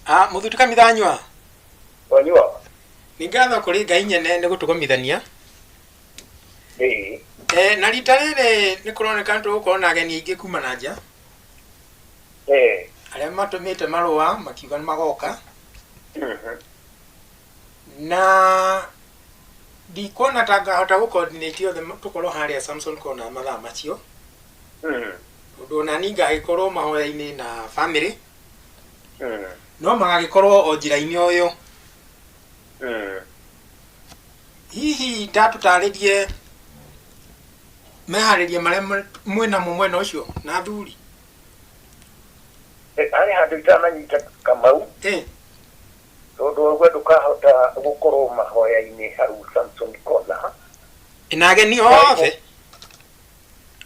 Ah, mũthuri kamithanyua. Wanyua. Nĩ ngatho kũrĩ Ngai nyene nĩ gũtũgomithania. Ĩĩ. Eh, na rita rĩrĩ nĩ kũroneka nĩ tũgũkorwo na ageni aingĩ kuma na nja. Ĩĩ. Arĩa matũmĩte marũa makiuga nĩ magoka. Na ndikuona ta ngahota gũ coordinate othe tũkorwo harĩa Samson Corner mathaa macio. Tondũ ona niĩ ngagĩkorwo mahoya-inĩ na family. No magagĩkorwo o njĩra-inĩ o ĩyo. Hihi ndatũtarĩrie meharĩria marĩa mwĩ namo mwena ũcio na athuri? Harĩ handũ itananyita Kamau. Tondũ ũguo ndũkahota gũkorwo mahoya-inĩ hau Samson Corner. Na ageni othe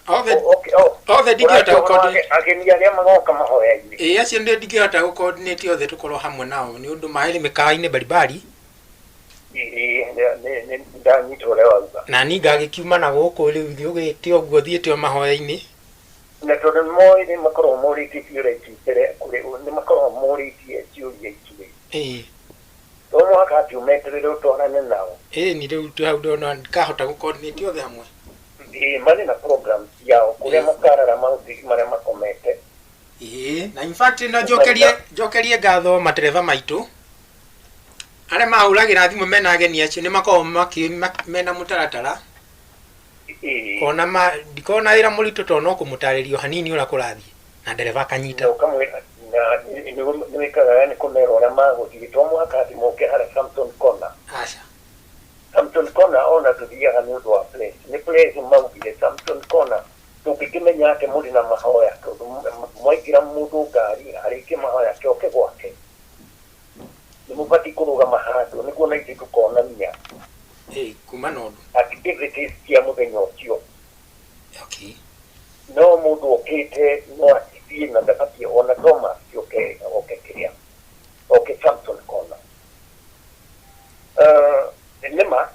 othe. Okay, oh. Othe ndingĩhota Ũraria ũhoro wa gũ-coordinate. Ageni arĩa magoka mahoya-inĩ. Ĩĩ, acio nĩ ndingĩhota gũ-coordinate othe tũkorwo hamwe nao nĩ ũndũ maĩ mĩkawa-inĩ mbalimbali. Ĩĩ, ndanyita ũrĩa wauga. Na niĩ ngagĩkiuma na gũkũ rĩu thiĩ ũgĩte ũguo thiĩte o mahoya-inĩ. Na tondũ nĩ moĩ nĩ makoragwo morĩtie ciũria ici mbere kũrĩ nĩ makoragwo morĩtie ciũria ici rĩ. To mũhaka atĩ ũmeterere ũtwarane nao. Ĩĩ ni rĩu twĩ hau ndona ndikahota gũ-coordinate othe hamwe. Ĩĩ, marĩ na program ciao kũrĩa makarara mahoteli marĩa makomete. Ĩĩ, na in fact no njokerie njokerie ngatho matereba maitũ arĩa mahũragĩra thimũ mena ageni acio nĩ makoragwo mena mũtaratara. Ona ma ndikoragwo na wĩra mũritũ tondũ no kũmũtarĩria o hanini ũrĩa kũrathiĩ na ndereba akanyita. Na ũkamwĩra na nĩ wĩkaga nĩ kũmera ũrĩa magũthiĩ to mũhaka atĩ moke harĩa Samson Corner. Aca. Samson Corner ona tũthiaga nĩ ũndũ wa place. Nĩ place maugire Samson Corner tũngĩkĩmenya atĩ mũrĩ na mahoya tondũ mwaingĩra mũndũ ngari arĩkie mahoya acoke gwake nĩ mũbatiĩ kũrũgama handũ nĩguo na ithuĩ tũkonania Ĩĩ, kuma na ũndũ. Activities cia mũthenya ũcio. No mũndũ okĩte no athiĩ na ndabatiĩ ona Thomas oke oke kĩrĩa oke Samson Corner. Nĩma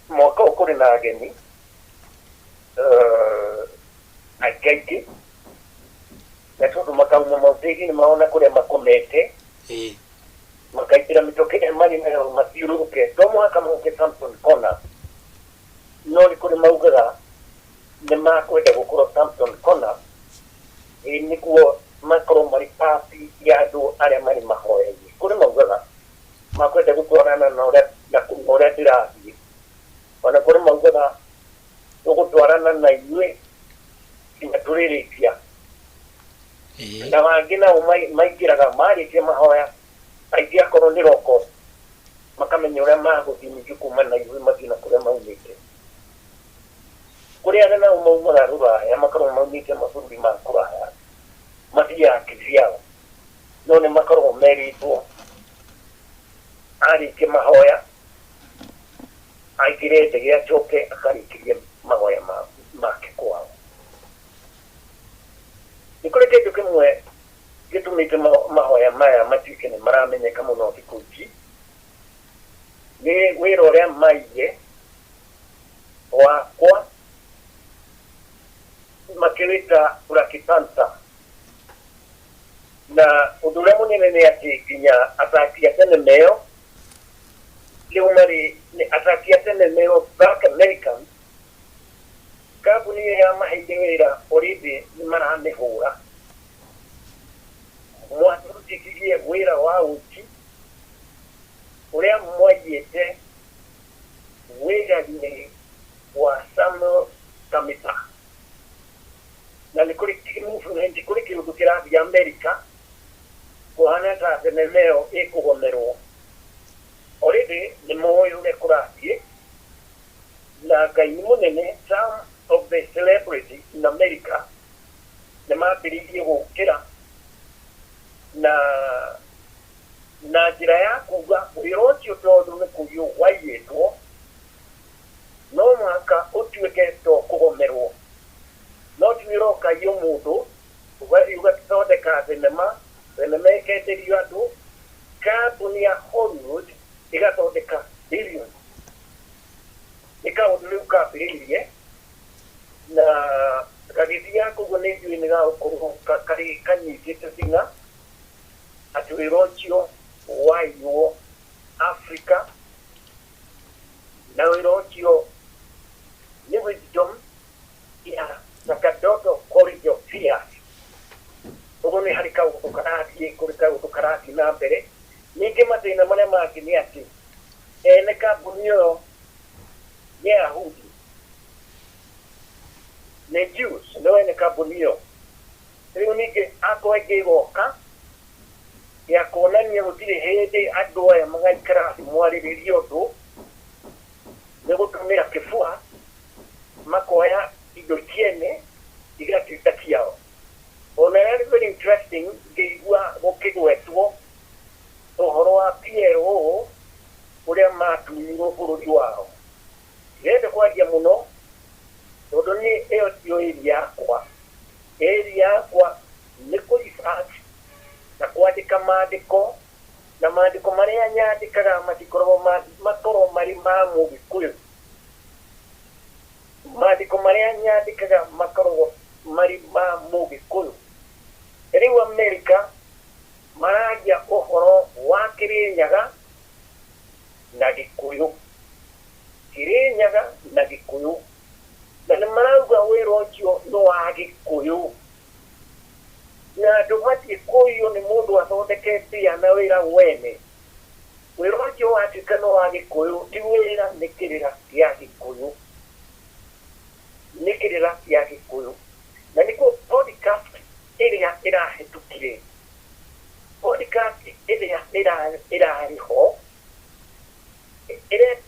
mwaka ũyũ kũrĩ na ageni aingĩ aingĩ na tondũ makauma mahoteli-inĩ mao na kũrĩa makomete makaingĩra mĩtũkĩ ĩrĩa marĩ nayo mathiũrũrũke to mũhaka moke Samson Corner no nĩ kũrĩ maugaga nĩ makwenda gũkorwo Samson Corner nĩguo makorwo marĩ part ya andũ arĩa marĩ mahoya-inĩ. Kũrĩ maugaga makwenda gũtwarana na ũrĩa na ũrĩa ndĩrathiĩ. Ona kũrĩ maugaga tũgũtwarana na inyuĩ nginya tũrĩrĩkia. Na angĩ nao maingĩraga marĩkia mahoya aingĩ akorwo nĩ roko makamenya ũrĩa magũthiĩ ningĩ kuma na ithuĩ mathiĩ na kũrĩa maumĩte. Kũrĩ arĩa nao maumaga rũraya makoragwo maumĩte mabũrũri ma kũraya mathiaga kivyao no nĩ makoragwo merĩtwo arĩkia mahoya aingĩre ndege acoke akarĩkĩrie mahoya make kwao. Nĩ kũrĩ kĩndũ kĩmwe gĩtũmĩte mahoya maya matuĩke nĩ maramenyeka mũno thikũ ici, nĩ wĩra ũrĩa maige wakwa makĩwĩta Black Panther. Na ũndũ ũrĩa mũnene nĩ atĩ nginya athaki a thenema ĩyo rĩu marĩ nĩ athaki a thenema ĩyo Black Americans, kambuni ĩyo yamaheire wĩra already nĩ maramĩhũra. Mwatũrutithirie wĩra wa ũici ũrĩa mwaiyĩte wĩra-inĩ wa Samuel Kamita. Na nĩ kũrĩ movement, kũrĩ kĩũndũ kĩrathiĩ America kũhana ta thenema ĩyo ĩkũgomerwo. Already nĩ moĩ ũrĩa kũrathiĩ na Ngai nĩ mũnene, some of the celebrities in America nĩ mambĩrĩirie gũkĩra na njĩra ya kuga wĩra ũcio tondũ nĩ kũiywo waiyĩtwo no mũhaka ũtuĩke to kũgomerwo. No ti wĩra ũkaiywo mũndũ ũgathiĩ ũgathondeka thenema, thenema ĩkenderio andũ, kambuni ya Hollywood ĩgathondeka billions. Nĩ kaũndũ rĩu kambĩrĩirie na gagĩthiaga koguo nĩ njũĩ nĩ gagũkorwo karĩ kanyitĩte thing'a. Atĩ wĩra ũcio waiywo Africa, na wĩra ũcio nĩ wisdom ya Sacerdotal College of Fears. Ũguo nĩ harĩ kaũndũ karathiĩ, kũrĩ kaũndũ karathiĩ na mbere. Ningĩ mathĩna marĩa mangĩ nĩ atĩ ene kambuni ĩyo nĩ Ayahudi, nĩ Jews nĩo ene kambuni ĩyo. Rĩu ningĩ akorwo ĩngĩ ĩgoka ya kuonania gũtirĩ hĩndĩ andũ aya magaikara thĩ mwarĩrĩrie ũndũ, nĩ gũtũmĩra kĩbua makoya indo ciene igatuĩka ciao. Ona ĩrarĩ very interesting ngĩigua gũkĩgwetwo ũhoro wa PLO ũrĩa matunyirwo bũrũri wao. Ndirenda kwaria mũno tondũ niĩ ĩyo tiyo area yakwa. Area yakwa nĩ kũ research na kwandĩka mandĩko, na mandĩko marĩa nyandĩkaga matikoragwo makoragwo marĩ ma Mũgĩkũyũ. Mandĩko marĩa nyandĩkaga makoragwo marĩ ma Mũgĩkũyũ. Rĩu Amerika mararia ũhoro wa Kĩrĩnyaga na Gĩkũyũ. Kĩrĩnyaga na Gĩkũyũ. Na nĩ marauga wĩra ũcio nĩ wa Gĩkũyũ. Na ndũbatiĩ kũiywo nĩ mũndũ athondeke mbia na wĩra wene. Wĩra ũcio watuĩka nĩ wa Gĩkũyũ, ti wĩra nĩ kĩrĩra kĩa Gĩkũyũ. Nĩ kĩrĩra kĩa Gĩkũyũ. Na nĩkuo podcast ĩrĩa ĩrahĩtũkire, podcast ĩrĩa ĩrarĩ ho,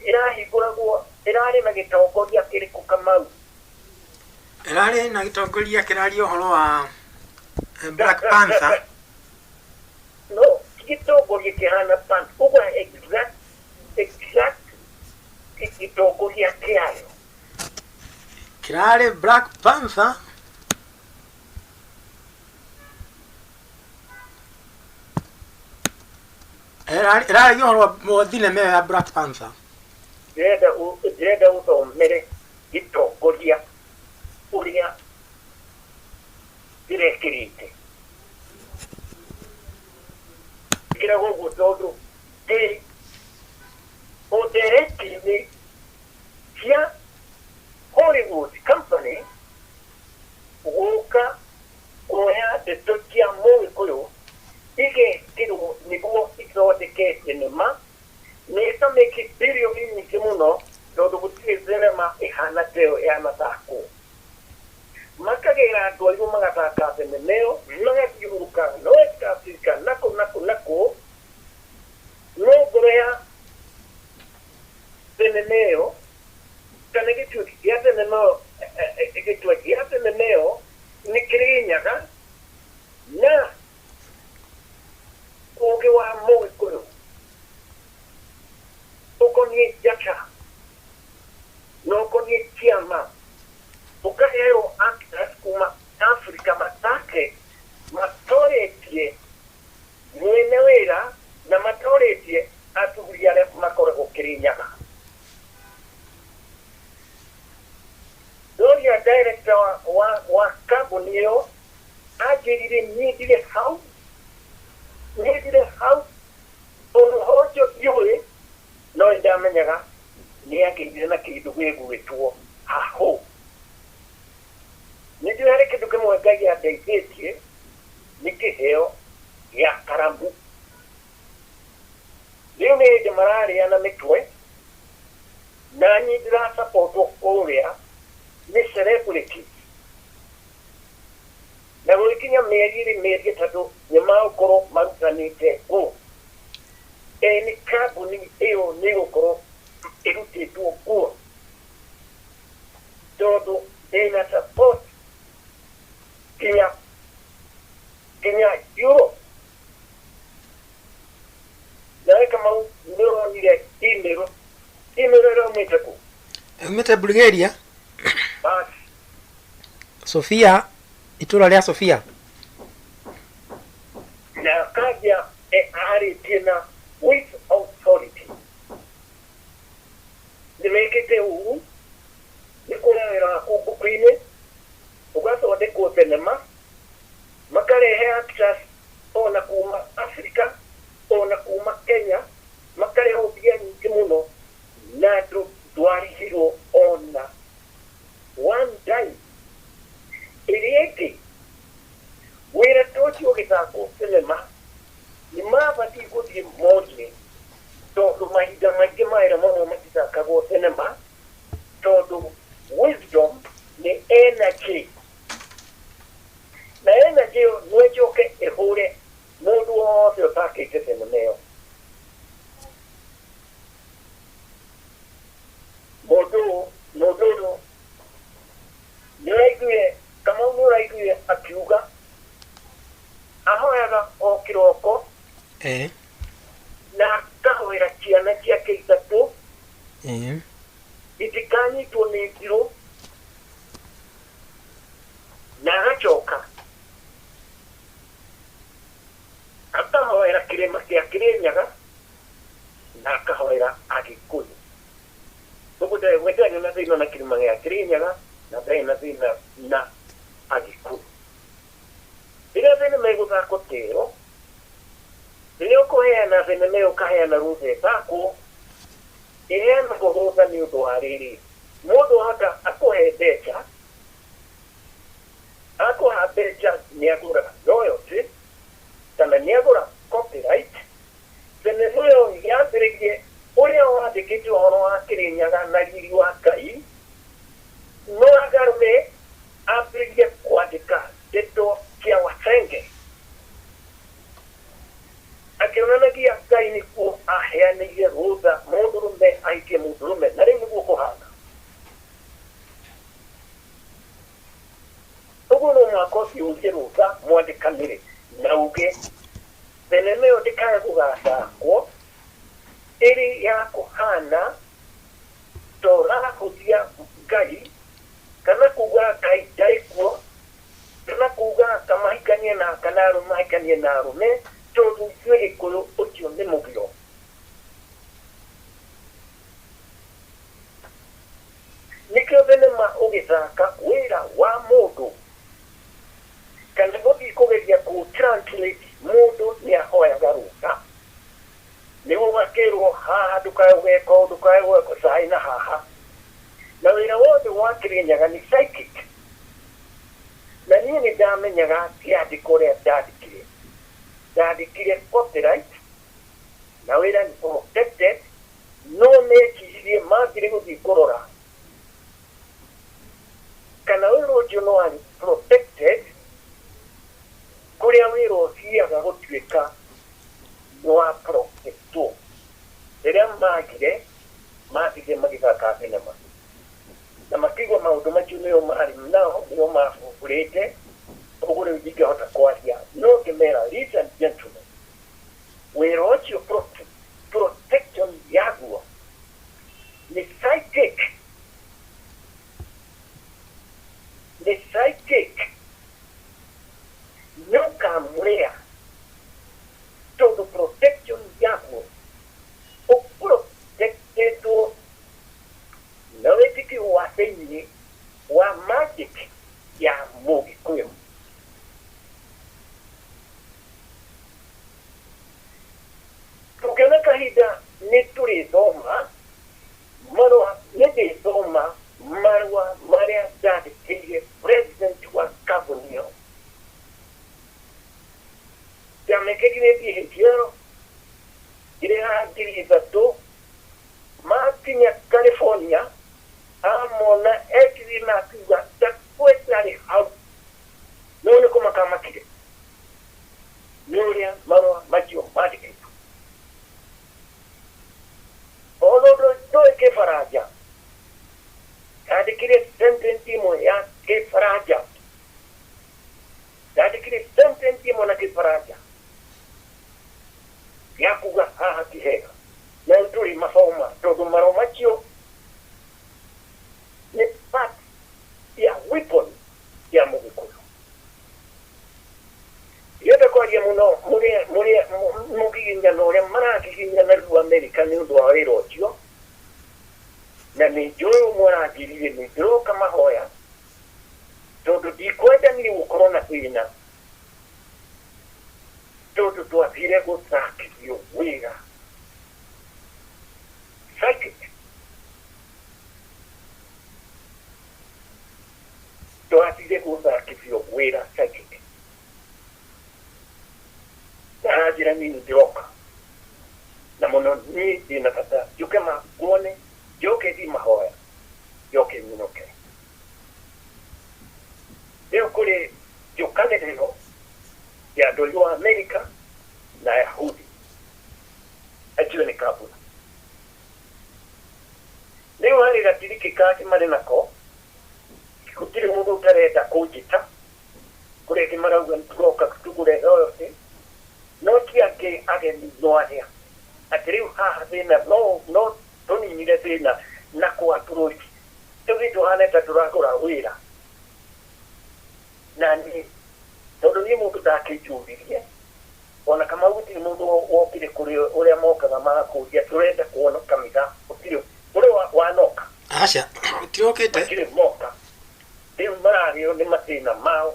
ĩrahingũragwo, ĩrarĩ na gĩtongoria kĩrĩkũ Kamau? Ĩrarĩ na gĩtongoria kĩraria ũhoro wa Black Panther. No ti gĩtongoria kĩhana Panther, ũguo exact, exact gĩtongoria kĩayo. Kĩrarĩ Black Panther. Ĩraragia ũhoro wa thinema ĩyo ya Black Panther. Ndĩrenda ũthomere gĩtongoria ũrĩa ndĩrekĩrĩte. Njĩkĩraga ũguo tondũ ndĩ o ndereti-inĩ cia Hollywood company gũka kuoya ndeto cia Mũgĩkũyũ igekĩrwo nĩguo ithondeke thenema na ĩkamĩki birioni nyingĩ mũno tondũ gũtirĩ thenema ĩhana ta ĩyo yanathakwo. Makagĩra andũ airũ magathaka thenema ĩyo, magathiũrũrũka West Africa nakũ nakũ nakũ, no ngoro ya thenema ĩyo kana gĩtuĩki gĩa thenema ĩyo, gĩtwe gĩa thenema ĩyo nĩ Kĩrĩnyaga na ũgĩ wa Mũgĩkũyũ ũkoniĩ njata na ũkoniĩ kĩama, ũkaheo actors kuma Africa mathake matoretie mwene wĩra na matoretie athuri arĩa makoragwo Kĩrĩnyaga. Ndoria director wa kambuni ĩyo anjĩrire niĩ ndirĩ hau, niĩ ndirĩ hau, tondũ ũhoro ũcio ndiũĩ, no nĩ ndamenyaga nĩ agĩire na kĩndũ gĩgwĩtwo hahũ. Nĩ njũĩ harĩ kĩndũ kĩmwe Ngai andeithĩtie nĩ kĩheo gĩa karamu. Rĩu nĩ hĩndĩ mararĩa na mĩtwe, na niĩ ndĩrasapotwo kũrĩa nĩ celebrities. Na gũgĩkinya mĩeri ĩrĩ mĩeri ĩtatũ nĩ magũkorwo marutanĩte ngũ. Ene kambuni ĩyo nĩ ĩgũkorwo ĩrutĩtwo nguo tondũ ĩna support nginya Europe. Nawe Kamau nĩ ũronire email ĩrĩa ĩraumĩte kũ? Ĩumĩte Bulgaria. Basi. Sofia, itũra rĩa Sofia. Na akambia arĩtie na with authority. Nĩ mekĩte ũru nĩ kuoya wĩra waku mbuku-inĩ, ũgathondekwo thenema, makarehe actors ona kuma Africa. gũthiĩ morie, tondũ mahinda maingĩ mawĩra mamwe matithakagwo thenema, tondũ wisdom nĩ energy, na energy ĩyo no ĩcoke ĩhũre mũndũ wothe ũthakĩte thenema ĩyo. Mũndũ mũndũ ũyũ nĩ ũraiguire, Kamau, nĩ ũraiguire akiuga ahoyaga o kĩroko na akahoera ciana ciake ithatũ itikanyitwo nĩ ndirũ, na agacoka akahoera kĩrĩma kĩa Kĩrĩnyaga na akahoera Agĩkũyũ. Ũguo we ndarĩ na thĩna na kĩrĩma gĩa Kĩrĩnyaga na ndarĩ na thĩna na Agĩkũyũ. Rĩrĩa thenema ĩgũthakwo ta ĩyo, rĩrĩa ũkũheana thenema ĩyo, ũkaheana rũtha ĩthakwo, ĩheanagwo rũtha nĩ ũndũ wa rĩrĩ, mũndũ ahota akũhe mbeca, akũha mbeca nĩ agũra royalty kana nĩ agũra copyright. Thenema ĩyo yambĩrĩirie ũrĩa wandĩkĩte ũhoro wa Kĩrĩnyaga na riri wa Ngai, no agarũre ambĩrĩrie kwandĩka ndeto cia wacenge akĩonanagia Ngai nĩkuo aheanĩire rũtha mũndũrũme ahikie mũndũrũme, na rĩu nĩguo kũhana. Ũguo no mũhaka ũthiĩ ũrie rũtha, mwandĩkanĩre na uge thenema ĩyo ndĩkae gũgathakwo ĩrĩ ya kũhana ta ũrahũthia Ngai, kana kuga Ngai ndarĩ kuo, kana kuga kamahikanie na kana arũme mahikanie na arũme, tondũ ithuĩ Gĩkũyũ ũcio nĩ mũgiro. Nĩkĩo thenema ũgĩthaka wĩra wa mũndũ kana gũthiĩ kũgeria kũ translate, mũndũ nĩ ahoyaga rũtha nĩguo gakĩrwo haha ndũkae gwĩka ũũ, ndũkae gwĩka cai na haha, na wĩra wothe wa Kĩrĩnyaga nĩ psychic. Na niĩ nĩ ndamenyaga kĩandĩko ũrĩa ndandĩkire, ndandĩkire copyright na wĩra nĩ protected, no meciririe mathire gũthiĩ kũrora kana wĩra ũcio no warĩ protected, kũrĩa wĩra ũthiaga gũtuĩka nĩ wa protectwo. Rĩrĩa magire mathire magĩthaka thenema na makĩigua maũndũ macio nĩo marĩ nao, nĩo mabũrĩte ũguo, rĩu ndingĩhota kwaria, no ngĩmera, "Listen, gentlemen, wĩra ũcio protection yaguo nĩ psychic, nĩ psychic, nĩ ũkamũrĩa, tondũ protection yaguo ũprotectetwo na wĩtĩkio wa thĩinĩ wa magic ya Mũgĩkũyũ." Tũngĩona kahinda nĩ tũrĩthoma marũa, nĩ ndĩthoma marũa marĩa ndandĩkĩire president wa kambuni ĩyo. Ndamekĩrire DHL, ngĩrĩha 3,000. Makinya California, amona ekirire na akiuga ndakwendarĩ hau, no nĩ kũmaka makire nĩ ũrĩa marũa macio mandĩkĩtwo. Ona ũndũ ndũĩ Kĩbaranja, ndandĩkire sentence ĩmwe ya Kĩbaranja, ndandĩkire sentence ĩmwe na Kĩbaranja ya kuga haha ti hega, na tũrĩ mathoma, tondũ marũa macio nĩ part ya weapon ya Mũgĩkũyũ. Ndienda kwaria mũno mũrĩa mũgiginyano ũrĩa maragiginyana rĩu Amerika nĩ ũndũ wa wĩra ũcio, na nĩ njũĩ ũmwe aranjĩrire nĩ ndĩroka mahoya, tondũ ndikwenda niĩ gũkorwo na thĩna, tondũ twathire gũthakithio wĩra psychic, twathire gũthakithio wĩra psychic, na aranjĩra nini ndĩroka. Mũno niĩ ndĩna bata njũke nguone, njoke thiĩ mahoya, njoke nyinũke. Rĩu kũrĩ njũkanĩrĩro ya andũ airũ a Amerika na Ayahudi acio nĩ kambuni. Rĩu harĩ gatirikĩ kangĩ marĩ nako, gũtirĩ mũndũ ũtarenda kũnjĩta, kũrĩ angĩ marauga nĩtũroka tũgũre royalty, no ti angĩ ageni no arĩa atĩ rĩu haha thĩna no no tũninire thĩna na kũ approach tũthiĩ tũhane ta tũragũra wĩra na niĩ tondũ niĩ mũndũ ndakĩnjũririe ona Kamau gũtirĩ mũndũ wokire kũrĩ ũrĩa mokaga magakũria tũrenda kuona kanitha gũtirĩ kũrĩ wanoka. Aca, gũtirokĩte. Matirĩ moka. Rĩu mararĩo nĩ mathĩna mao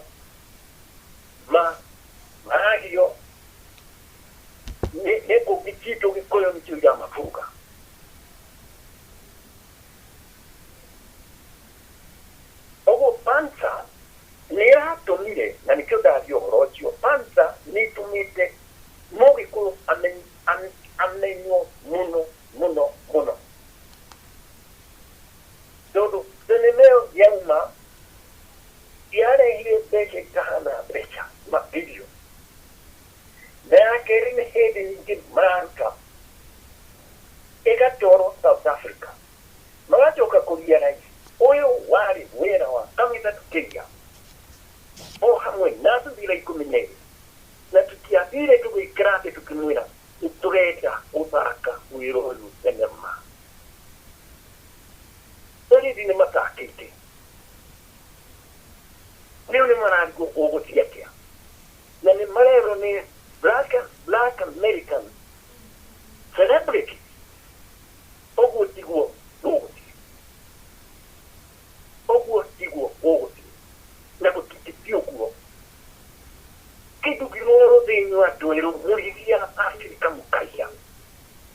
ma maragio nĩ ngũngĩ citũ Gĩkũyũ nĩcio iramabunga. Ũguo Panther nĩ ĩratũmire, na nĩkĩo ndaria ũhoro ũcio, Panther nĩ ĩtũmĩte Mũgĩkũyũ amenywo mũno mũno mũno. Tondũ thenema ĩyo yauma yarehire mbeca itahana mbeca mabilioni. Na ya kerĩ nĩ hĩndĩ nyingĩ mararuta ĩgatwarwo South Africa. Magacoka kũ realize ũyũ warĩ wĩra wa kanitha tũkĩiya o hamwe na athuri 12 na tũtiathire tũgĩikara thĩ tũkĩmwĩra nĩtũrenda gũthaka wĩra ũyũ thenema. Borithi nĩ mathakĩte. Rĩu nĩ mararigwo ũgũthiĩ atĩa. Na nĩ marerwo nĩ black American celebrities ũguo tiguo gũgũthiĩ. Ũguo tiguo gũgũthiĩ. Na gũtingĩthiĩ ũguo. Kĩndũ gĩothe inyuĩ andũ erũ mũrĩthiaga Afrika mũkaiya.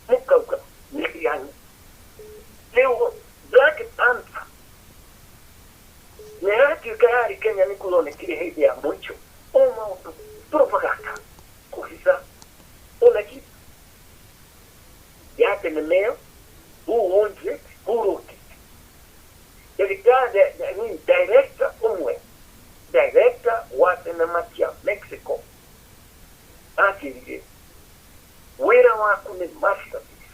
Mũkauga nĩ kĩanyu. Rĩu Black Panther nĩ ĩratuĩka yarĩ Kenya nĩ kũronekire hĩndĩ ya mũico. O maũndũ propaganda kũhitha ownership ya thenema ĩyo, who owns it, who wrote it. Ndagĩtarĩ, I mean, director ũmwe, director wa thenema cia Mexico anjĩrire wĩra waku nĩ masterpiece.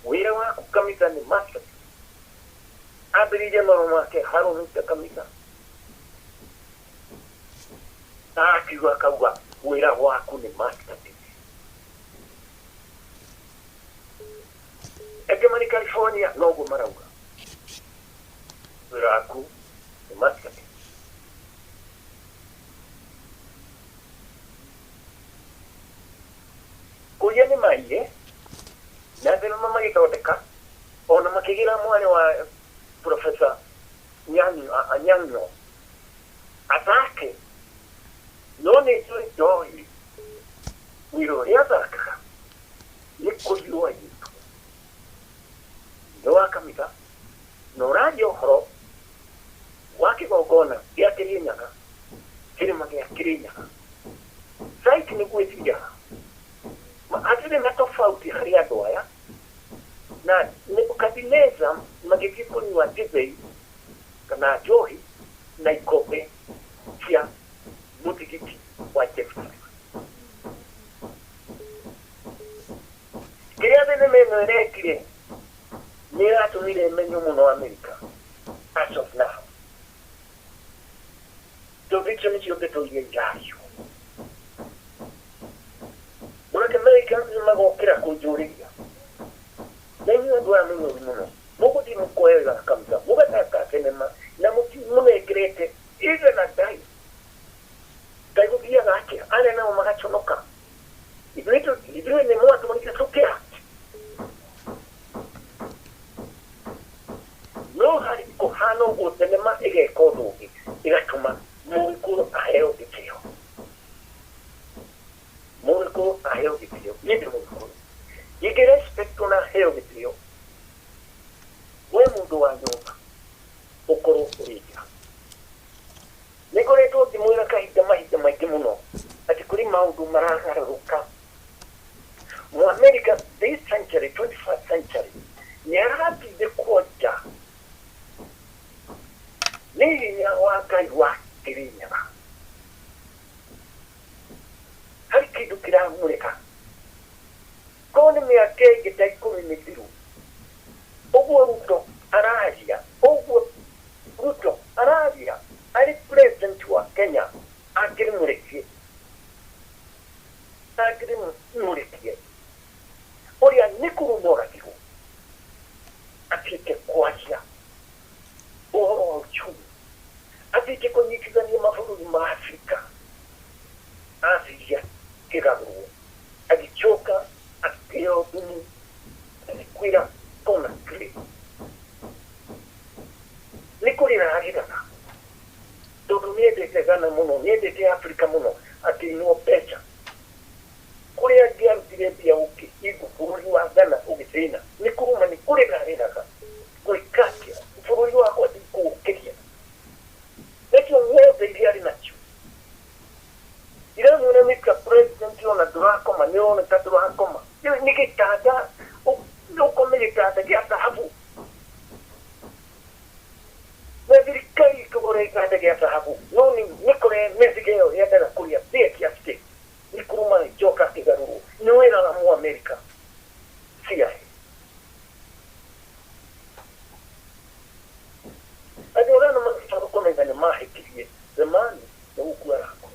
Wĩra waku kanitha nĩ masterpiece. Ambĩrĩirie marũa make harũmĩte kanitha. Na akiuga akauga wĩra waku nĩ masterpiece. Angĩ marĩ California noguo marauga. Wĩra waku nĩ masterpiece. Kũiya nĩ maiyire na thenema magĩthondeka ona makĩgĩra mwarĩ wa Professor Anyang'o athake no nĩ njũĩ ndoĩ wĩra ũrĩa athakaga nĩ kũiywo aiyĩtwo nĩ wa kanitha na ũraria ũhoro wa kĩgongona gĩa Kĩrĩnyaga, kĩrĩma gĩa Kĩrĩnyaga. Site nĩguo ĩthiaga. Hatirĩ na tofauti harĩ andũ aya na Nebukadineza magĩthiĩ kũnyua ndibei kana njohi na ikombe cia mũthigiti wa Jerusalem. Kĩrĩa thenema ĩno ĩrekire nĩ ĩratũmire ĩmenywo mũno Amerika as of now. Tondũ icio nĩcio ndeto iria irario. Black Americans nĩ magokĩra kũnjũrĩria. Na inyuĩ andũ aya mwĩ oru mũno. Mũgũthiĩ mũkoera kanitha, mũgathaka thenema na mũtimũnengerete even a dime. Kaĩ gũthiaga atĩa? Arĩa nao magaconoka. Ithuĩ nĩ mwatwonire tũkĩ act. No harĩ kũhana ũguo thenema ĩgeka ũndũ ũngĩ ĩgatũma Mũgĩkũyũ aheo gĩtĩo. Mũgĩkũyũ aheo gĩtĩo. Niĩ ndĩ Mũgĩkũyũ. Ingĩ respect na heo gĩtĩo, we mũndũ wa nyũmba ũkorwo ũrĩ nja. Nĩ ngoretwo ngĩmwĩra kahinda mahinda maingĩ mũno atĩ kũrĩ maũndũ maragarũrũka. Mũamerika this century, 21st century, nĩ aratindĩkwo nja nĩ hinya wa Ngai wa Kĩrĩnyaga. Harĩ kĩndũ kĩramũrĩka. Korwo nĩ mĩaka ĩngĩ ta 10 mĩthiru, ũguo Ruto araria, ũguo Ruto araria arĩ president wa Kenya, angĩrĩ mũrĩkie, angĩrĩ mũrĩkie ũrĩa nĩ kũruma oragirwo atuĩke kwaria ũhoro wa uchumi, atuĩke kũnyitithania mabũrũri ma Afrika, aciria kĩgarũrwo, agĩcoka akĩheo thumu, agĩkwĩra Conakry nĩ kũrĩra arĩraga tondũ nĩendete Ghana mũno, nĩendete Afrika mũno, akĩinwo mbeca kũrĩa angĩarutire mbia ũkĩhingwo bũrũri wa Ghana ũgĩthĩna, nĩ kũruma nĩ kũrĩra arĩraga, gwĩka atĩa bũrũri wakwa ndikũũkĩria, nakĩo ng'ombe iria arĩ nacio iramuona Mr President ona ndũrakoma, nĩ ũroneka ndũrakoma, nĩ gĩtanda ũkome gĩtanda gĩa thahabu, na thirikari ĩkũgũra gĩtanda gĩa thahabu, no nĩ kũrĩa mĩzigo ĩyo yendaga kũrĩa mbia cia state, nĩ kũruma njoka kĩgarũrwo, nĩ wĩra wa Mũamerika CIA. Andũ arĩa nĩ kũmenya nĩ mahĩtirie zamani nĩ gũkua arakua.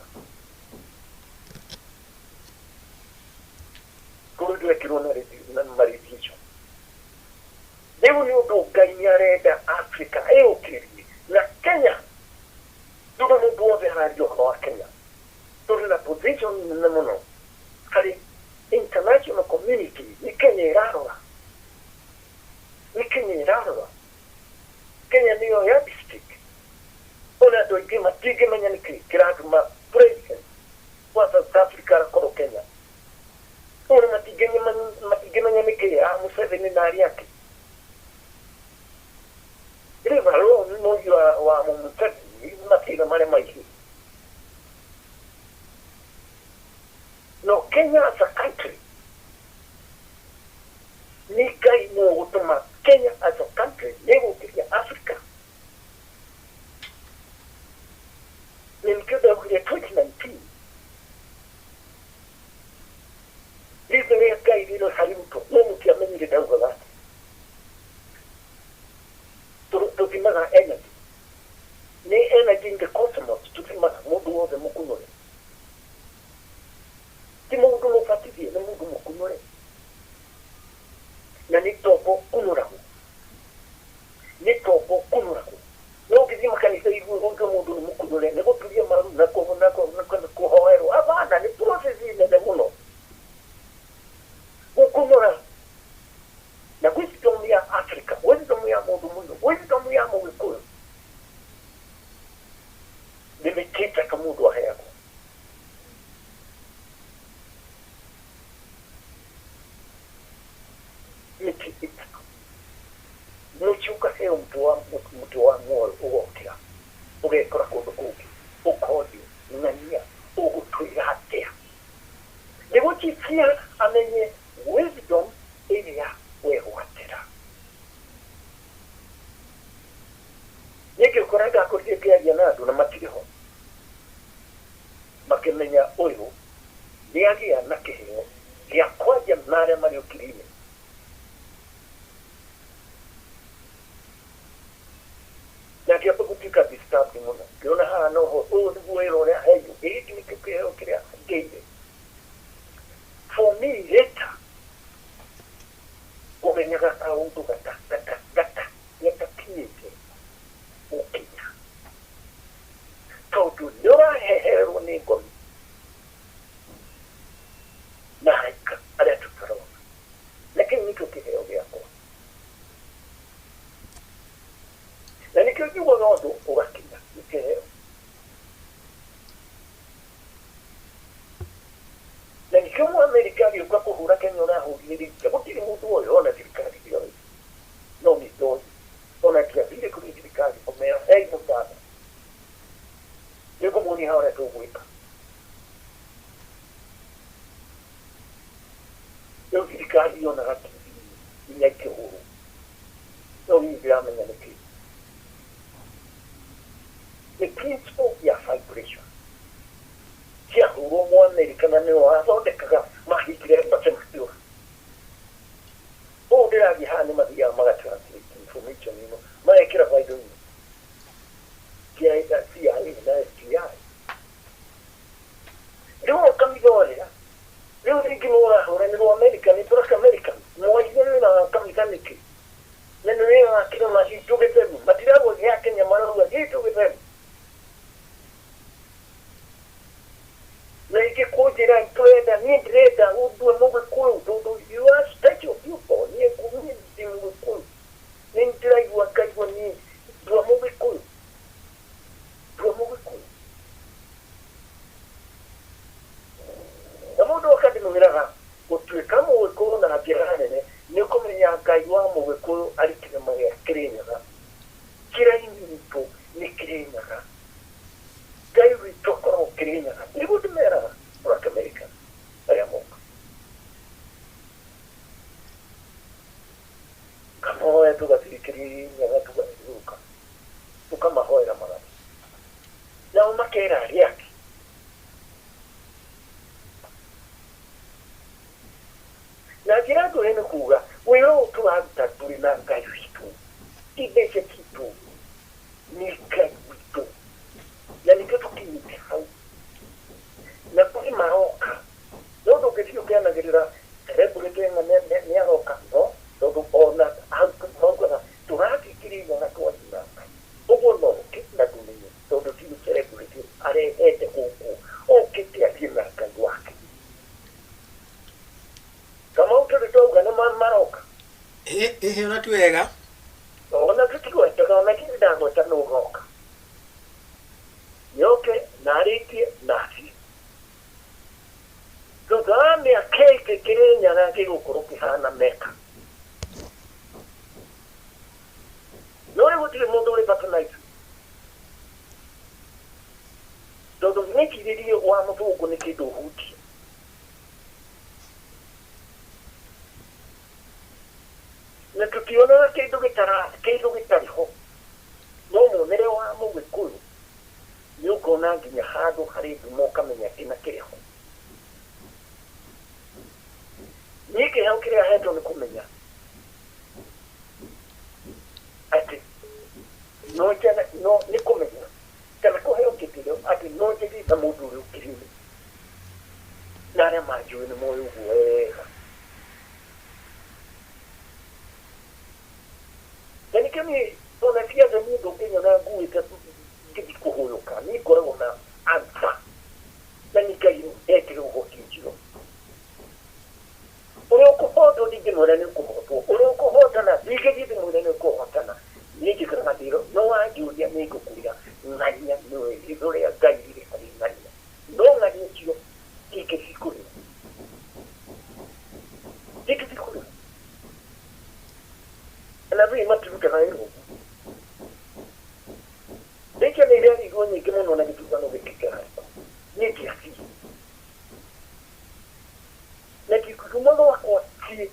Kũrĩ ndwekirwo na maradiation. Rĩu nĩ ũndũ Ngai nĩ arenda Africa ĩũkĩrie na Kenya, tondũ mũndũ wothe araria ũhoro wa Kenya, tũrĩ na position nene mũno harĩ international community. Nĩ Kenya ĩrarora, nĩ Kenya ĩrarora. Kenya nĩyo yardstick. Ona andũ aingĩ matingĩmenya nĩkĩ kĩratũma president wa South Africa arakorwo Kenya, ona matingĩmenya nĩkĩ ya Museveni na arĩa angĩ. Leave alone mũriũ wa Museveni, mathĩna marĩa maingĩ. No Kenya as a country, nĩ Ngai nĩwe ũgũtũma Kenya as a country nĩgũkĩria Africa. Na nĩkĩo ndaugire 2019 ritho rĩa Ngai rĩrĩ harĩ Ruto, no mũtiamenyire ndaugaga atĩ tũthimaga energy, nĩ energy in the cosmos tũthimaga. Mũndũ wothe mũkunũre, ti mũndũ mũbatithie, nĩ mũndũ mũkunũre, na nĩ tombo kunũragwo, nĩ tombo kunũragwo. No ũngĩthiĩ makanitha igue ũigue mũndũ nĩ mũkunũre, nĩ gũturia maru na kũhoerwo, abana, nĩ process nene mũno gũkunũra. Na wisdom ya Africa, wisdom ya mũndũ mũno, wisdom ya mũgĩkũyũ nĩ mĩtĩ ĩtatũ mũndũ aheagwo. Mĩtĩ ĩtatũ, mũtĩ ũkaheo mũtĩ wa muoyo, ũgokĩra ũgekora kũndũ kũngĩ, ũkonio ng'ania ũgũtwĩra atĩa nĩguo chicia amenye wisdom ĩrĩa wegwatĩra. Nĩngĩkora ndakorire ngĩaria na andũ na matirĩ ho, makĩmenya ũyũ nĩ agĩa na kĩheo gĩa kwaria na arĩa marĩ ũkiri-inĩ. Na ngĩamba gũtuĩka disturbed mũno, ngĩona haha noho ũyũ nĩguo wĩra ũrĩa heirwo, gĩkĩ nĩkĩo kĩheo kĩrĩa ngĩire. For me later kũmenyaga kaũndũ gata gatakinyĩte gũkinya, tondũ nĩ ũraheherwo nĩ ngomi na araika arĩa tũtarona, na kĩu nĩkĩo kĩheo gĩakwa, na nĩkĩo njugaga ũndũ ũgakinya nĩ kĩheo, na nĩkĩo Mũamerika agĩũka kũhũra Kenya ũrahũrire rĩkia, gũtirĩ mũndũ oĩ, ona thirikari ndĩoĩ, no nĩ ndoĩ. Ona ndiathire kũrĩ thirikari kũmera hei mũthana, nĩngũmuonia harĩa tũgwĩka. Niĩ ndĩrenda ũndue Mũgĩkũyũ tondũ you are special people. Niĩ niĩ ndĩ Mũgĩkũyũ. Nĩ ndĩraigua ngaigua niĩ ndua Mũgĩkũyũ. Ndua Mũgĩkũyũ. Na mũndũ oka ndĩmwĩraga gũtuĩka Mũgĩkũyũ na njĩra nene nĩ kũmenya Ngai wa Mũgĩkũyũ arĩ kĩrĩma gĩa Kĩrĩnyaga. Kĩraini witũ nĩ Kĩrĩnyaga. Ngai witũ akoragwo Kĩrĩnyaga. Nĩguo ndĩmeraga Black America arĩa moka. Ngamoya tũgathiĩ Kĩrĩnyaga tũgathiũrũrũka tũkamahoera magathiĩ. Nao makera arĩa angĩ. Na njĩra nguhĩ nĩ kuga wĩra ũyũ tũraruta tũrĩ na Ngai witũ, ti mbeca citũ, nĩ Ngai witũ. Na nĩkĩo tũkinyĩte hau. Na kũrĩ maroka. No ndũngĩthiĩ ũkĩanagĩrĩra celebrity ĩna nĩ aroka, no tondũ ona hau maugaga tũrathiĩ Kĩrĩnyaga twathiĩ na Ngai. Ũguo no ũke na ndũmenye tondũ ti celebrity arehete gũkũ, okĩte athiĩ na Ngai wake. Kamau tũrĩ twauga nĩ maroka. Ĩhĩ ona ti wega. Ona tũtigwetaga ona ndirĩ ndagweta nũ ũroka. Nĩoke na arĩkie na athiĩ. Thutha wa mĩaka ĩngĩ Kĩrĩnyaga gĩgũkorwo kĩhana Mecca. No rĩu gũtirĩ mũndũ ũrĩ bata na ithuĩ. Tondũ mwĩcirĩrie wa mũthũngũ nĩ kĩndũ ũhutie. Na tũtionaga kĩndũ gĩtara kĩndũ gĩtarĩ ho. No muonere wa Mũgĩkũyũ nĩ ũkona nginya handũ harĩ nduma ũkamenya kĩna kĩrĩ ho. Niĩ kĩheo kĩrĩa hetwo nĩ kũmenya atĩ no njane no nĩ kũmenya kana kũheo gĩtĩo atĩ no njarie na mũndũ ũrĩa ũkiriĩ na arĩa manjũĩ nĩ moĩ ũguo wega. Na nĩkĩo niĩ ona ciathe niĩ ndũngĩnyona nguĩte ngĩthiĩ kũhũyũka, niĩ ngoragwo na answer na nĩ Ngai ũhete ũhoti ũcio. Ũrĩa ũkũhotwo ndingĩmwĩra nĩ ũkũhotwo, ũrĩa ũkũhotana ndingĩthiĩ ndĩmwĩre nĩ ũkũhotana. Niĩ njikaraga ndĩro, no wanjũria nĩ ngũkwĩra ng'ania nĩwe ritho rĩa Ngai rĩrĩ harĩ ng'ania. No ng'ania ũcio ndingĩthiĩ kũrĩra. Ndingĩthiĩ kũrĩra. Anabii matirutaga wĩra ũguo. Mbeca nĩ irarĩirwo nyingĩ mũno na gĩthurano gĩkĩ kĩrarĩko. Niĩ ndiathiĩ. Na ndingiuma gwakwa thiĩ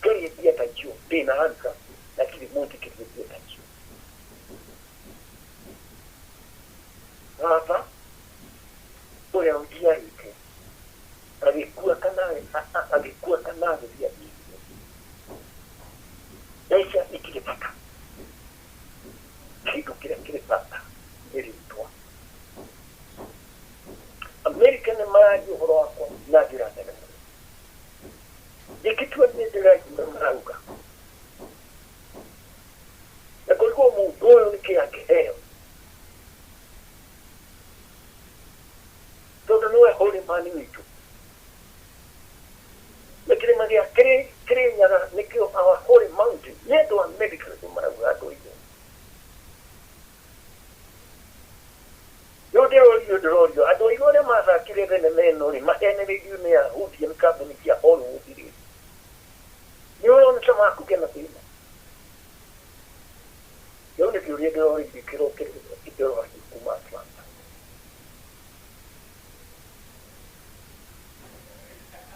ngerie mbia ta icio ndĩna answer na ndirĩ mwĩtĩkĩrie mbia ta icio. Baba ũrĩa ũnjiarĩte agĩkua kana agĩkua kana agĩthiĩ athiĩte. Mbeca itirĩ bata. Kĩndũ kĩrĩa kĩrĩ bata nĩ rĩtwa. Amerika nĩ mararia ũhoro wakwa na njĩra nene mũno. Ingĩtua nĩ ndĩraigua marauga. Na kũrigwo mũndũ ũyũ nĩkĩ angĩheo. Tondũ nĩwe holy man witũ. Na kĩrĩma gĩa Kĩrĩnyaga nĩkĩo our holy mountain. Nĩ andũ a Amerika nĩguo marauga andũ aitũ. Rĩu ndĩrorio ndĩrorio andũ airũ arĩa mathakire thenema ĩno rĩ mahenereirio nĩ Ayahudi nĩ kambuni cia Hollywood rĩ nĩ ũrona ta makũgĩa na thĩna. Rĩu nĩ kĩũria ndĩroririe kĩrokererio ndĩrorio kuma Atlanta.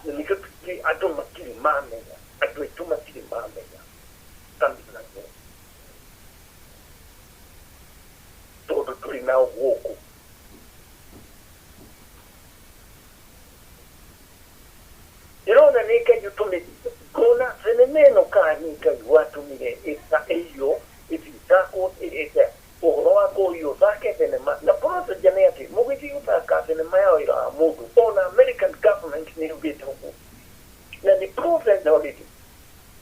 Na nĩkĩo andũ matirĩ mamenya, andũ aitũ matirĩ mamenya kanitha nũ tondũ tũrĩ nao gũkũ. Ndĩrona nĩ Ngai ũtũmĩte, ngona thenema ĩno kana nĩ Ngai watũmire ĩiywo ĩthiĩ ĩthakwo ũhoro wa kũiywo ũthake thenema. Na procedure nĩ atĩ mũgĩthiĩ gũthaka thenema ya wĩra wa mũndũ, ona American government nĩ yugĩte ũguo na nĩ proven already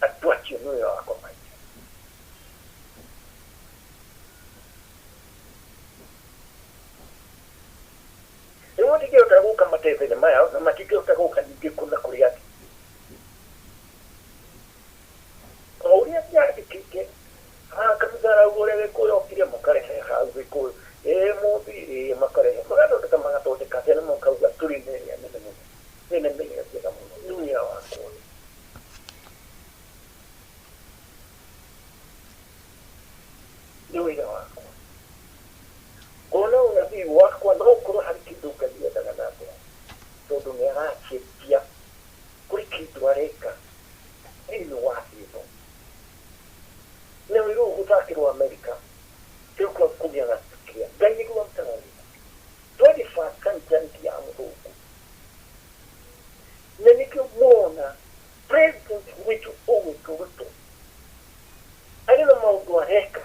andũ acio nĩ wĩra wakwa maitũ. Rĩu matingĩhota gũka mate thenema Na matingĩhota gũka ningĩ kũna kũrĩ angĩ. O ũrĩa nyandĩkĩte haha kanitha arauga ũrĩa Gĩkũyũ okire makarehe hau Gĩkũyũ ĩĩ mũmbi ĩĩ makarehe magathondeka magathondeka thenema ũkauga tũrĩ na ĩrĩa nene mũno thenema ĩrĩa njega mũno nĩ wĩra wakwa. Nĩ wĩra wakwa. Ngona ũnabii wakwa no ũkorwo harĩ kĩndũ Ngai endaga na ngoro tondũ nĩ aracenjia kũrĩ kĩndũ areka thĩinĩ wa thĩ ĩno. Na wĩra ũyũ gũthakĩrwo Amerika rĩu kũgĩa na kĩrĩa Ngai nĩguo arutaga wĩra. 21st century ti ya mũthũngũ. Na nĩkĩo mũrona president witũ ũgwĩtwo Ruto arĩ na maũndũ areka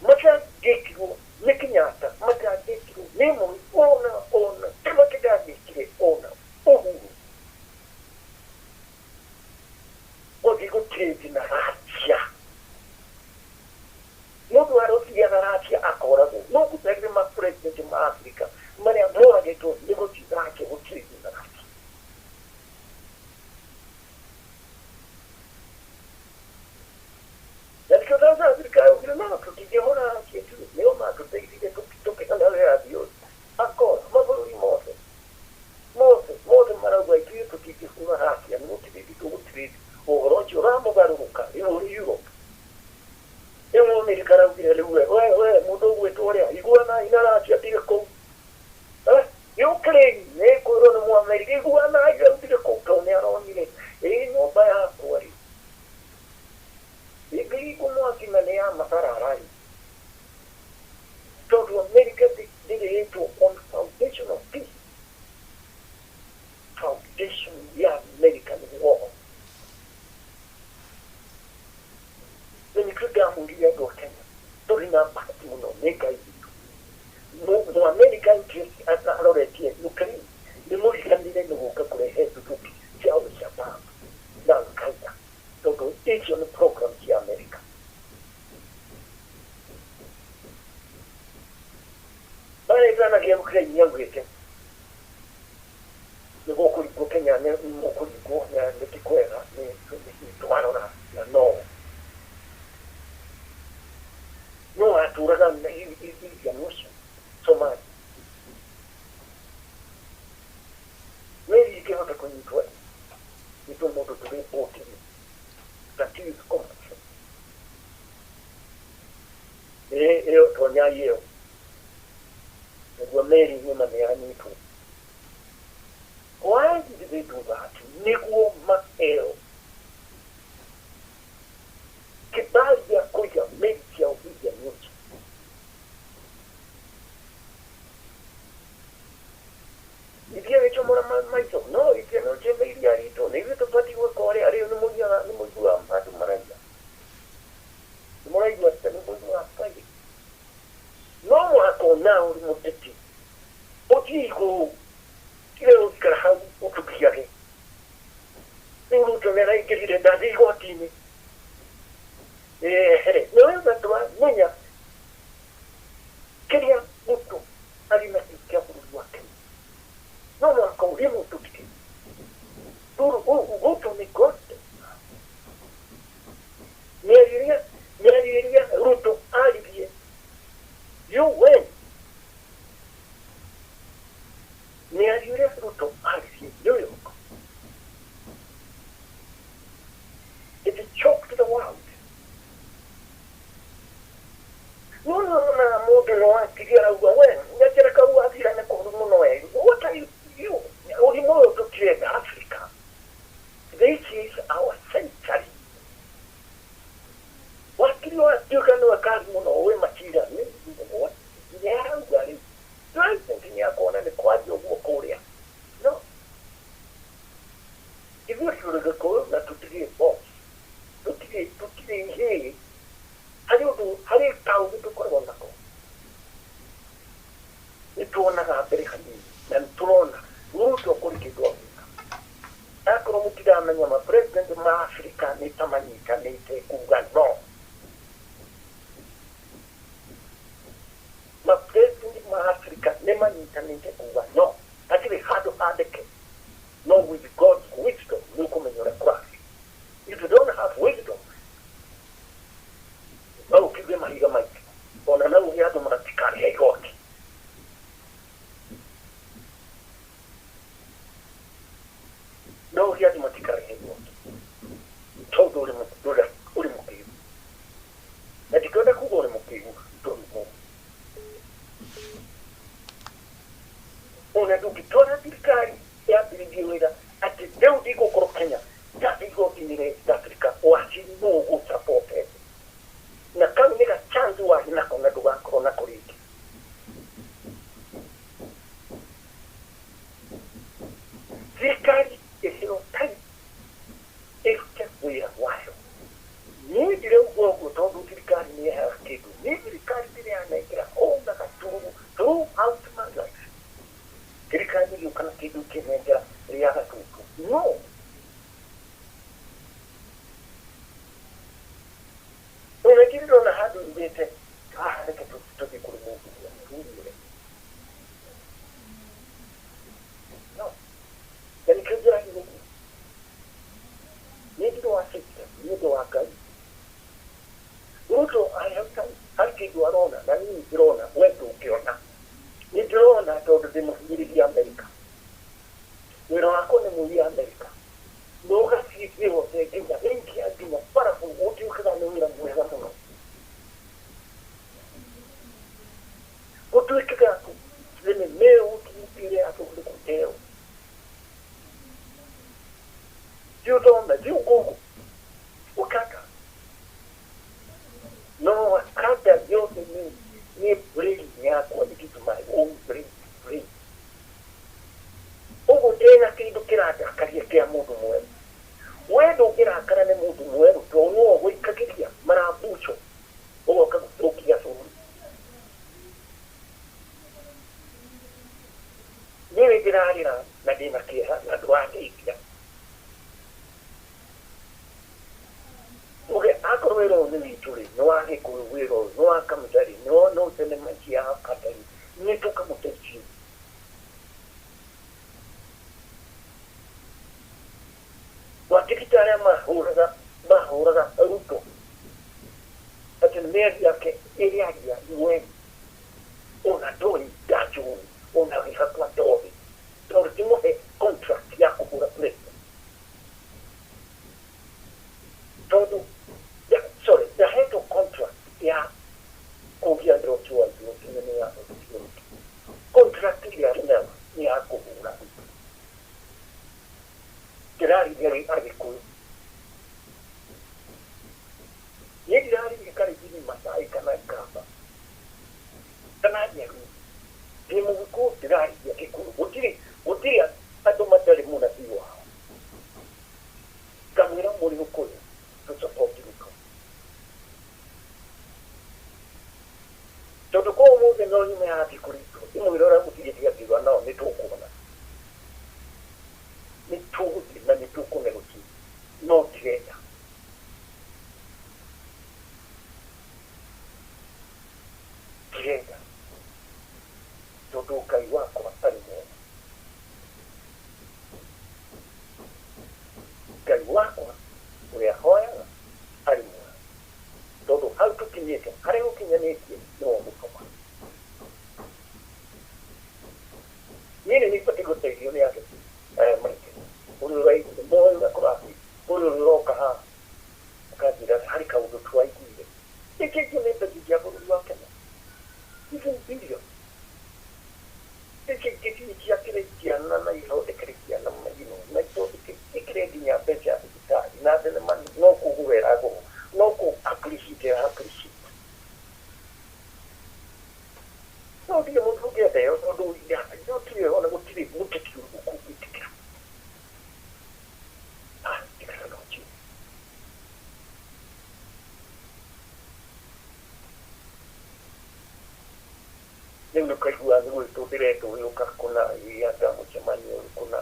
matangĩkirwo nĩ Kenyatta, matangĩkirwo nĩ Moi, ona ona Kibaki ndangĩkire ona Uhuru. Gũthiĩ gũchange na Russia. Mũndũ arothiaga Russia akoragwo. No ngũtarire ma president ma Africa marĩa moragĩtwo nĩ gũthiĩ Russia gũchange na Russia. Na nĩkĩo South Africa yaugire no tũtingĩhũra Russia ithuĩ nĩo matũteithirie tũkĩhana wĩyathi ũyũ. Akora mabũrũri mothe mothe mothe marauga ithuĩ tũtingĩhũra Russia nĩ gũtirĩthi tũgũtirĩthi ũhoro ũcio ũramũgarũrũka rĩu ũrĩ Europe. Rĩu Amerika araugire rĩu we we we mũndũ ũgwĩtwo ũrĩa iguanai na Russia ndirĩ kũu. Eh, Ukraine nĩ kwĩrwo nĩ Mũamerika iguanai rĩu ndirĩ kũu tondũ nĩ aronire ĩ nyũmba yakwa rĩ ĩngĩringwo mwaki na nĩ ya mabarara rĩ tondũ America ndĩrĩtwo on foundation of peace foundation ya America nĩ war. Na nĩkĩo ndamwĩrire andũ a Kenya tũrĩ na bahati mũno nĩ Ngai witũ. Mũamerika interest aroretie Ukraine nĩ mũriganĩre nĩ gũka kũrehe nduthũki cia Al-Shabaab na Al-Qaeda tondũ icio nĩ program cia America. Maretanagia Ukraine nĩaugĩte nĩ gũkũringwo Kenya nĩ mũkũringwo na nĩ ti kwega nĩ twarora na no no atũraga Indian Ocean Somalia meri ingĩhota kũnyitwo nĩ tũmũndũ tũrĩ boti-inĩ strategic commerce ĩyo tonyai ĩyo nĩguo meri ng'ima nĩ yanyitwo. Why did they do that? Nĩguo maheo kĩbali gĩa kũiga meri ciao Indian Ocean. Ithuĩ gĩcomora maitho no Indian Ocean nĩ iria ritũ nĩ ithuĩ tũbatiĩ gwĩka ũrĩa rĩu nĩ mũiguaga nĩ mũiguaga andũ maragia nĩ mũraigua nĩ mũiguaga Swahili no mũhaka ona ũrĩ mũteti ũthiĩ igũrũ tiga gũikara hau ũtũgiage. Rĩu Ruto nĩ araingĩrire ndathiĩ igoti-inĩ ehere nĩwega twamenya kĩrĩa Ruto arĩ nakĩo kĩa bũrũri wa Kenya no mũhaka ũrĩ mũtũkire Ruto nĩ God mĩario ĩrĩa Ruto aririe UN mĩario ĩrĩa Ruto aririe New York it shocked the world. No no na mũndũ no atigie arauga we gacĩra kau athira nĩ kũru mũno we what are you you ũrimũ ũyũ tũtirenda Africa. This is our century. Wakiri watuĩka nĩwe kari mũno wĩ macira nĩ arauga rĩu president nĩ akona nĩ kwaria ũguo kũrĩa no ithuĩ tũrĩ Gĩkũyũ na tũtirĩ boss tũtirĩ tũtirĩ ihĩĩ harĩ ũndũ harĩ kaũndũ tũkoragwo nako nĩ tuonaga mbere hanini na nĩ tũrona Ruto kũrĩ kĩndũ agwĩka akorwo mũtiramenya ma president ma Africa nĩ ta manyitanĩte kuga no ma president ma Africa nĩ manyitanĩte kuga no hatirĩ handũ hangĩ. Ũngĩkora thirikari yambĩrĩirie wĩra atĩ rĩu ndigũkorwo Kenya, ndathiĩ igoti-inĩ rĩa East Africa, wakiri nũ ũgũsupportete? Na kau nĩ ga chance warĩ nako na ndũgakorwo nako rĩngĩ. Thirikari ĩheo time ĩrute wĩra wayo. Niĩ ndirauga ũguo tondũ thirikari nĩ ĩheaga kĩndũ. Niĩ thirikari ndĩrĩ yanengera ona gatururu throughout my life. Thirikari ĩgĩũka na kĩndũ ĩkĩnengera rĩa gatutu. No. Ona ndirĩ ndona handũ yugĩte haha reke tũthiĩ kũrĩ mũndũ ũrĩa tũmwĩre. No. Na nĩkĩo njaragia ũguo. Niĩ ndirĩ wa system, niĩ ndĩ wa Ngai. Ruto harĩ kĩndũ arona na niĩ ndĩrona, we ndũngĩona. Nĩ ndĩrona tondũ ndĩ mũhinyĩrĩria Amerika. Wĩra wakwa nĩ mũiyi Amerika. Na ũgathiĩ thĩ yothe nginya India nginya barabu gũtuĩkaga nĩ wĩra mwega mũno. Gũtuĩkaga thenema ĩyo ĩrĩa yathondekwo ĩyo. Thiĩ ũthome, thiĩ ũ Google Wakanda. No Wakanda yothe nĩ brain yakwa, it is my own brain. Ũguo ndĩna kĩndũ kĩrandakaria kĩa mũndũ mwerũ. We ndũngĩrakara nĩ mũndũ mwerũ tondũ nĩwe ũgũikagĩria marambuco ũgoka gũthũkia bũrũri. Niĩ nĩ ndĩrarĩra na ndĩna kĩeha na ndũrandeithia. Uge akorwo wĩra ũyũ nĩ witũ rĩ, nĩ wa Gĩkũyũ wĩra ũyũ, nĩ wa Kamũta rĩ, nĩ wa no thenema ici ya Wakanda rĩ, nĩ tũkamũteithie. Watigita arĩa mahũraga mahũraga Ruto atĩ nĩ mĩario yake ĩrĩa aria we ona ndoĩ ndanjũĩ ona wĩ hakwa ndoĩ tondũ timũhe contract ya kũhũra president tondũ sorry ndahetwo contract ya kũgia Ndroki wa Igũrũ nĩ ya Ruto. Contract ĩrĩa arĩ nayo nĩ ya kũhũra Ruto. Ndĩrarĩria Agĩkũyũ, niĩ ndirarĩria Kalenjin, Masai kana Ikamba kana Nyaruo. Ndĩ Mũgĩkũyũ, ndĩrarĩria Gĩkũyũ. Gũtirĩ andũ matarĩ mũnabii wao. Ngamwĩra mũrĩ Ũkũyũ tũ support Ruto tondũ kwa ũmũthĩ no nyume hathi kũrĩ Ruto ndĩmwĩre ũrĩa gũtirĩ tiga nao nĩ tũkuona nĩ tũgũthiĩ na nĩ tũkũnegotiate no ndirenda ndirenda tondũ Ngai wakwa arĩ mwega. Ngai wakwa ũrĩa hoyaga arĩ mwega tondũ hau tũkinyĩte harĩa gũkinyanĩtie nĩwe ũgũtũma. Niĩ nĩ nibatiĩ gũteithio nĩ andũ aya maitũ ũrĩa ũraigua moĩ ũrĩa kũrathiĩ ũrĩa ũrĩa ũroka haha akanjĩra harĩ kaũndũ twaiguire ĩkĩngĩ nĩ mbeca cia bũrũri wa Kenya even billion ĩkĩ ingĩthiĩ ciakĩre ciana na ithondekere ciana maino na ithondeke ĩkĩre nginya mbeca ya thibitarĩ na thenema no kũgũra ĩragũrwo no kũ appreciate ĩra appreciate no ndirĩ mũndũ ũngĩenda ĩyo tondũ gũtirĩ ona gũtirĩ mũteti ũrĩkũ ũngĩtĩkĩra. Ah, ikara no ũcio. Rĩu nĩ ũkaigua nĩ gwĩtwo ndĩretwo gĩũka kũna anga mũcemanio ũrĩkũ na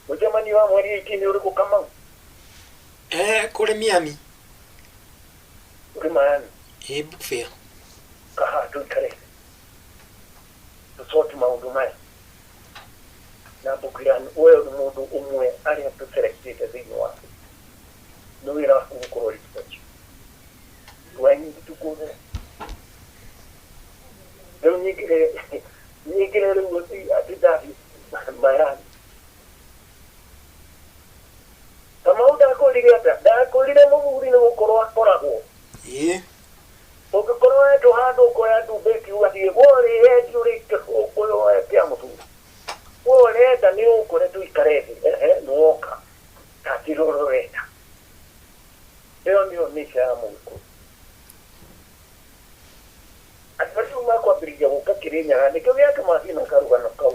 mũcemanio wa mweri 18 ũrĩkũ, Kamau? Kũrĩ Miami. Ũrĩ Miami? Ĩ, book fair. Kaha tũikare tũcoti maũndũ maya na mbũkĩra we nĩ mũndũ ũmwe arĩa tũselectĩte thĩinĩ wa nĩ wĩra waku gũkorwo research. Do I need to go there? Rĩu nyingĩre rĩu atĩ ndathiĩ Miami. Kamau, ndakwĩrire atĩa? Ndakwĩrire mũthuri nĩ gũkorwo akoragwo ũngĩkorwo wetwo handũ ũkoya ndumbĩki ũgathiĩ worĩendio rĩngĩ ũkoya kĩa mũthuri we ũrenda. Ndĩrenda nĩ ũkore tũikare thĩ, ehe, nĩ woka tatiro ũrenda. Ĩyo nĩyo nature ya Mũgĩkũyũ. Andũ acio makwambĩrĩria gũka Kĩrĩnyaga, nĩkĩo gĩatũma thiĩ na karũgano kau,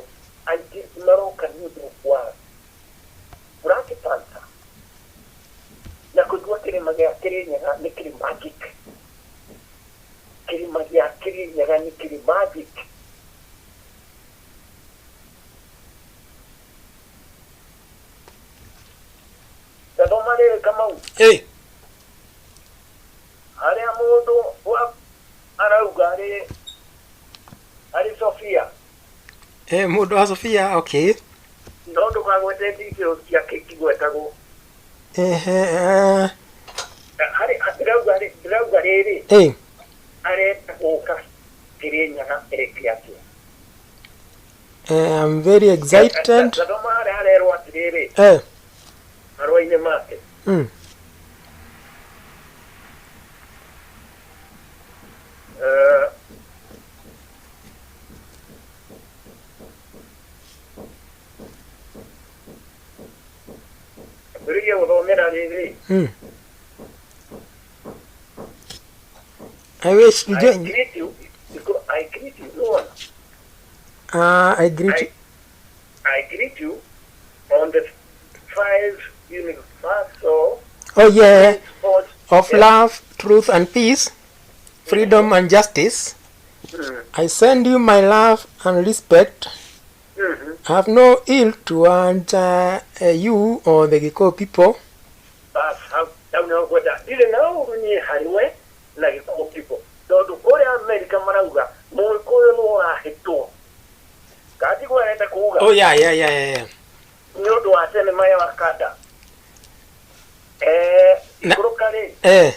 aingĩ maroka nĩ ũndũ wa Black Panther na kũigua kĩrĩma gĩa Kĩrĩnyaga nĩ kĩrĩ magic. Kĩrĩma gĩa Kĩrĩnyaga nĩ kĩrĩ magic. Tathoma rĩrĩ Kamau. Ĩ. Harĩa mũndũ wa arauga arĩ arĩ Sofia. Eh, mũndũ wa Sofia, okay. No ndũkagwete details ciake ikigwetagwo. Ehe, eh. Harĩ ndĩrauga ndĩrauga rĩrĩ. Ĩ. Arenda gũka Kĩrĩnyaga eke atĩa? Eh, I'm very excited. Tathoma harĩa harerwo atĩrĩrĩ. Eh. Marũa-inĩ make. Eh, ambĩrĩria gũthomera rĩrĩ. I wish you I join. greet you. I greet you. No one. I greet you. I greet you on the five universal Oh yeah. principles Of Yeah. love, truth and peace, freedom and justice. I send you my love and respect. I have no ill towards you or the Gikuyu people. Bas, hau hau nĩho ngwenda. Ndirĩ na ũru niĩ harĩ we na Gikuyu people. Tondũ kũrĩa Amerika marauga Mũgĩkũyũ nĩ ũrahĩtwo. Kandigua arenda kuga. Oh yeah, yeah, yeah, yeah, yeah. Nĩ ũndũ wa thenema ya Wakanda. Eh, Na- ikũrũka rĩ. Eh.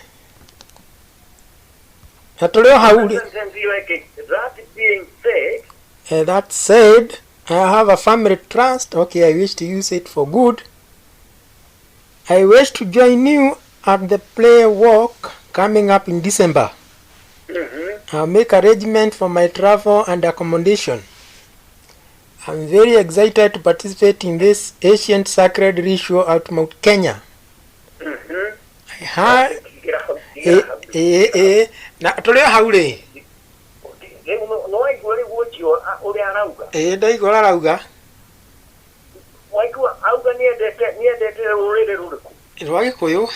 Na tũrĩ o hau rĩ. Sentence ĩyo ĩngĩ, that being said, That said, I have a family trust. Okay, I wish to use it for good. I wish to join you at the play walk coming up in December. I'll make arrangement for my travel and accommodation. I'm very excited to participate in this ancient sacred ritual at Mount Kenya. I ha Igĩra hau, eh, igĩra hau. eh, eh, na tũrĩ o hau rĩ. Rĩu no waigua rĩu ũcio ũrĩa arauga. Ĩĩ ndaigua ũrĩa arauga. Waigua auga nĩendete nĩendete rũrĩrĩ rũrĩkũ? Rwa Gĩkũyũ.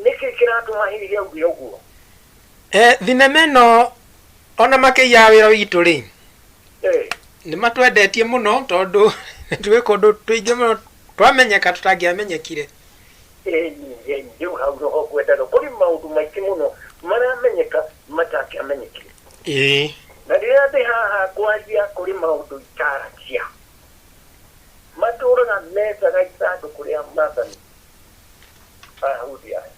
Nĩkĩ kĩratũma hihi auge ũguo? Eh, thinema ĩno ona makĩiyaga wĩra witũ rĩ, Eh, nĩ matwendetie mũno tondũ twĩ kũndũ tũingĩ mũno twamenyeka tũtangĩamenyekire. ĩni ĩni rĩu hau noho ngwendaga kũrĩ maũndũ maingĩ mũno maramenyeka matangĩamenyekire. Ĩĩ. Na rĩrĩa ndĩ haha kwaria kũrĩ maũndũ itaragia. Matũraga methaga ithandũkũ rĩa maathani. Ayahudi aya.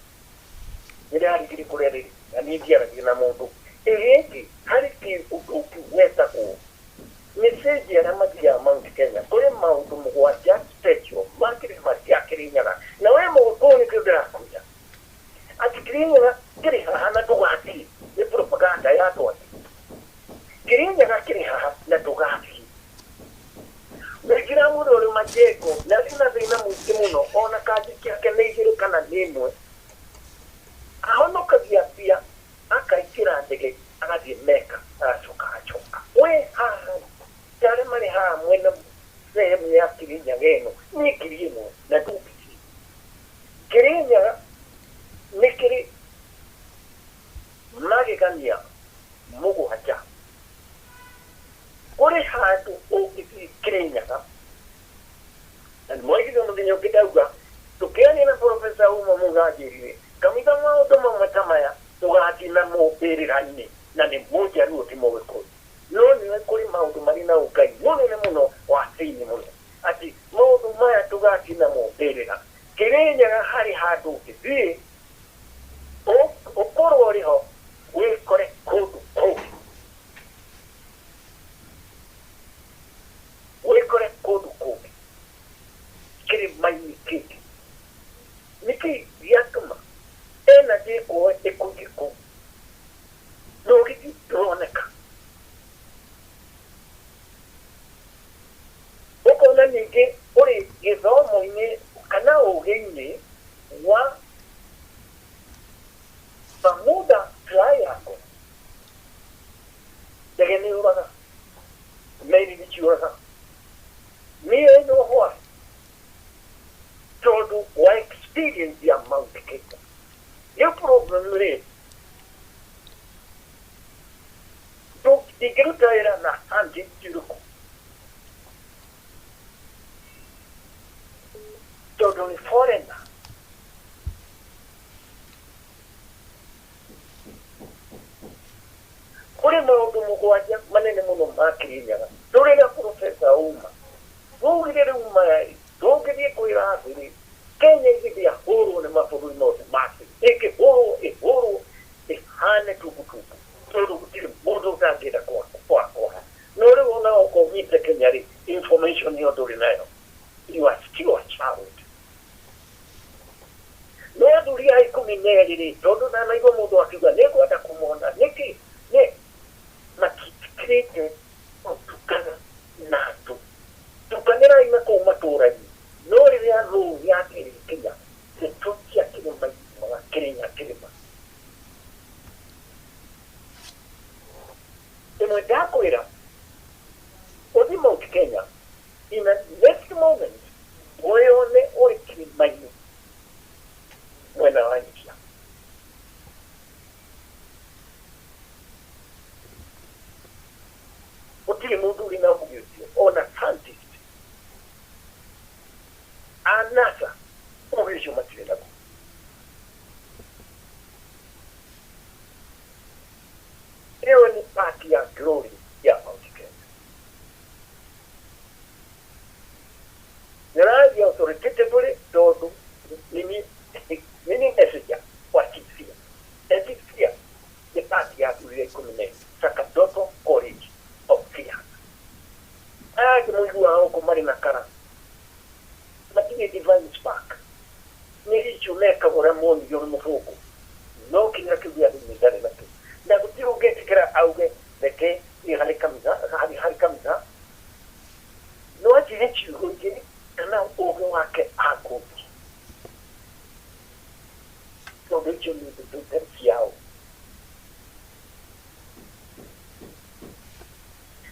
Nĩrĩarigire kũrĩa rĩrĩ na niĩ ndiaragia na mũndũ. Ĩrĩa ĩngĩ harĩ ũndũ ũngĩ wetagwo message arĩa mathiaga Mount Kenya kũrĩ maũndũ mũgwanja special ma kĩrĩma kĩa Kĩrĩnyaga. Na we Mũgĩkũyũ nĩkĩo ndĩrakwĩra atĩ Kĩrĩnyaga kĩrĩ haha na ndũgathiĩ, nĩ propaganda ya twathiĩ. Kĩrĩnyaga kĩrĩ haha na ndũgathiĩ. Wĩkĩra mũndũ ũrĩ majengo na ena thĩna mũingĩ mũno ona kandi ciake nĩ igĩrĩ kana nĩ ĩmwe. Ahonokagia mbia akaingĩra ndege agathiĩ Mecca agacoka agacoka. We haha arĩa marĩ haha mwena sehemu ya Kĩrĩnyaga ĩno nĩ 1000 na ndũngĩthiĩ. Kĩrĩnyaga nĩ kĩrĩ magegania mũgwanja. Kũrĩ handũ ũngĩthiĩ Kĩrĩnyaga na nĩmwaigire mũthenya ũngĩ ndauga tũkĩaria na Professor Uma Mũganjĩrire kamũira maũndũ mamwe ta maya tũgathiĩ namo mbĩrĩra-inĩ na nĩ Mũnjaruo ti Mũgĩkũyũ. No nĩwe kũrĩ maũndũ marĩ na ũngai mũnene mũno wa thĩinĩ mũno atĩ maũndũ maya tũgathiĩ namo mbĩrĩra. Kĩrĩnyaga harĩ handũ ũngĩthiĩ ũkorwo ũrĩ ho wĩkore kũndũ kũngĩ. Wĩkore kũndũ kũngĩ kĩrĩma-inĩ kĩngĩ. Nĩkĩ gĩatũma energy ĩkorwo ĩkũingĩ kũu na ũgĩthiĩ ndũroneka. Ũkona Gĩthomo-inĩ kana ũgĩ-inĩ wa Bermuda Triangle, ndege nĩ yũraga, meri nĩ ciũraga. Niĩ no why? Tondũ wa experience ya Mount Kenya. Rĩu problem rĩ, ndingĩruta wĩra na scientist ũrĩkũ tondũ nĩ foreigner. Kũrĩ maũndũ mũgwanja manene mũno ma Kĩrĩnyaga tũrĩ na Professor Ouma. Twaugire rĩu maya rĩ, ndũngĩthiĩ kwĩra atĩrĩ Kenya ĩgĩthiĩ yahũrwo nĩ mabũrũri mothe ma thĩ, ĩngĩhũrwo ĩhũrwo ĩhane tumbutumbu tondũ gũtirĩ mũndũ ũtangĩenda kwaha. No rĩu ona okorwo umĩte Kenya rĩ, information ĩyo ndũrĩ nayo. You are still a child. No athuri a ikũmi na erĩ rĩ, tondũ ndanaigua mũndũ akiuga nĩ ngwenda kũmona, nĩkĩ? Nĩ matiĩtĩkĩrĩte gũtukana na andũ. Tukanĩrai na kũu matũũra-inĩ, no rĩrĩa rũũĩ yake ĩrĩkinya, ndeto cia kĩrĩma-inĩ magakĩrĩnya kĩrĩma. Ĩmwe ndakwĩra, ũthiĩ Mount Kenya, in the next moment wĩyone ũrĩ kĩrĩma-inĩ mwena wa India. Gũtirĩ mũndũ ũrĩ na ũgĩ ũcio, ona scientist a NASA ũgĩ ũcio matirĩ naguo. Ĩyo nĩ part ya glory ya Mount Kenya. Nĩraria authoritatively tondũ nini messenger wa Chief Fear. And Chief Fear nĩ part ya athuri a ikũmi na erĩ, Sacerdotal College of Fear. Aya angĩ mũiguaga gũkũ marĩ na kara matirĩ divine spark, nĩ icio mekaga ũrĩa monirio nĩ mũthũngũ, no kĩrĩa kĩu gĩa thĩinĩ ndarĩ nakĩo. Na gũtirĩ ũngĩtĩkĩra auge reke thiĩ harĩ kanitha, harĩ kanitha no anjĩre ciugo igĩrĩ kana ũgĩ wake angũngie, tondũ icio nĩ ndeto itarĩ ciao.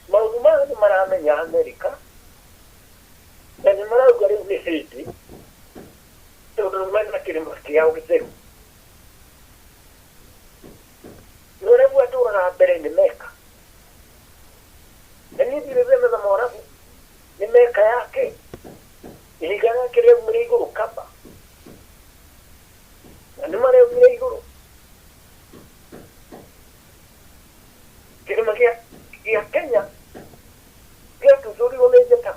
Maũndũ maya nĩ maramenya Amerika na nĩ marauga rĩu nĩ hĩndĩ, tondũ mena kĩrĩma kĩao gĩtheru. Mũarabu atũraga mbere nĩ Meka. Na niĩ ndirĩ ndamenya Mũarabu nĩ Meka yake, ihiga rĩake rĩaumire igũrũ Kaba. Na nĩ marĩaumire igũrũ. Kĩrĩma gĩa Kenya gĩatuthũrirwo nĩ njata.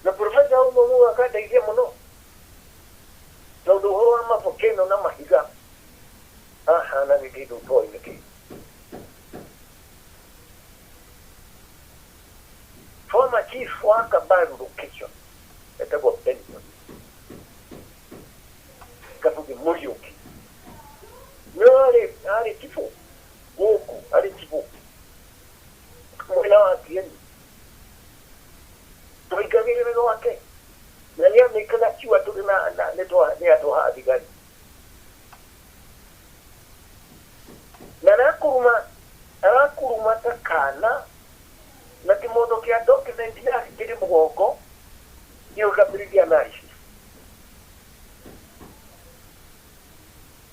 Na professor ũmwe mũno akandeithia mũno tondũ ũhoro wa mavolcano na mahiga ahana gĩkĩndũ toĩ nĩkĩ. Former chief wa Kabaru location etagwo Benson Kabugi Muriuki nĩwe arĩ chifu gũkũ, arĩ chifu mwena wa Kieni, twaingagĩrĩra gwake na nĩ amĩkaga ciua tũrĩ na nĩ atũhaga thigari na arakuruma ta kana na kĩmondo kĩa document yake kĩrĩ mũgongo gĩũkambĩrĩria analysis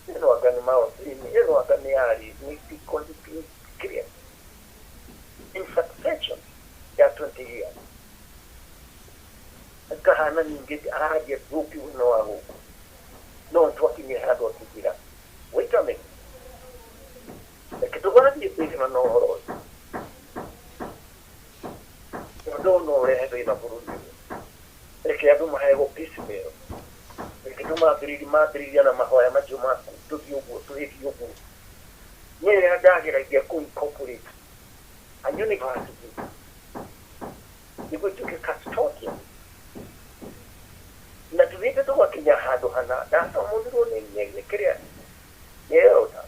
ĩno anga nĩ maũndũ ĩno anga nĩ yarĩ nĩ kĩrĩa in succession ya 20 years akahana ningĩ araria thũki mũno wa gũkũ no twakinyire handũ akĩnjĩra, "Wait a minute, reke tũgathiĩ kwĩrĩma na ũhoro ũyũ tondũ no ũrehe thĩna bũrũri ũyũ. Reke andũ mahegwo piecemeal, reke tũmambĩrĩrie mambĩrĩria na mahoya macio maku, tũthiĩ ũguo tũgĩthiĩ ũguo." Niĩ rĩrĩa ndageragia kũ incorporate a university nĩguo ituĩke custodian na tũthiĩte tũgakinya handũ hana ndacomorirwo nĩ kĩrĩa nĩ elder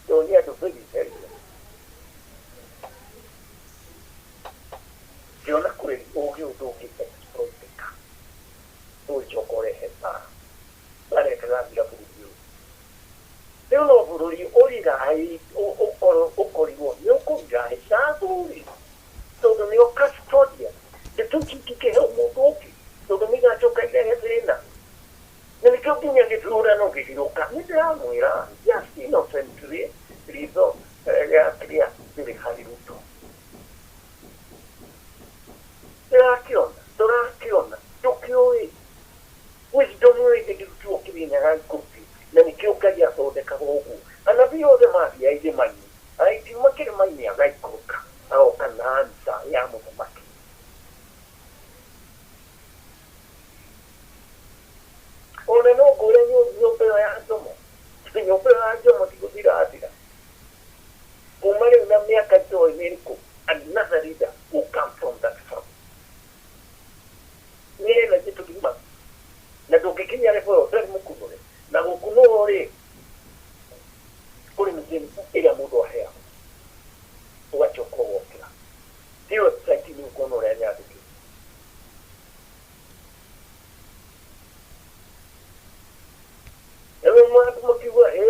tondũ nĩ andũ very intelligent. Hwainĩ agaikũrũka agoka na ansa ya mũthamaki. Ona no ngũre nyũmba ĩyo ya Njomo, nyũmba ĩyo ya Njomo ti gũthira athira kuma rĩu na mĩaka itoĩ mĩrĩkũ. Another leader will come from that family. Nĩ energy tũgima na ndũngĩkinya level ĩyo ũtarĩ mũkunũre, na gũkunũrwo rĩ kũrĩ mĩtĩ ĩrĩa mũndũ aheagwo ũgacoka ũgokĩra. Ti website-inĩ ũkona ũrĩa nyandĩkĩte. Rĩu andũ makiuga ĩ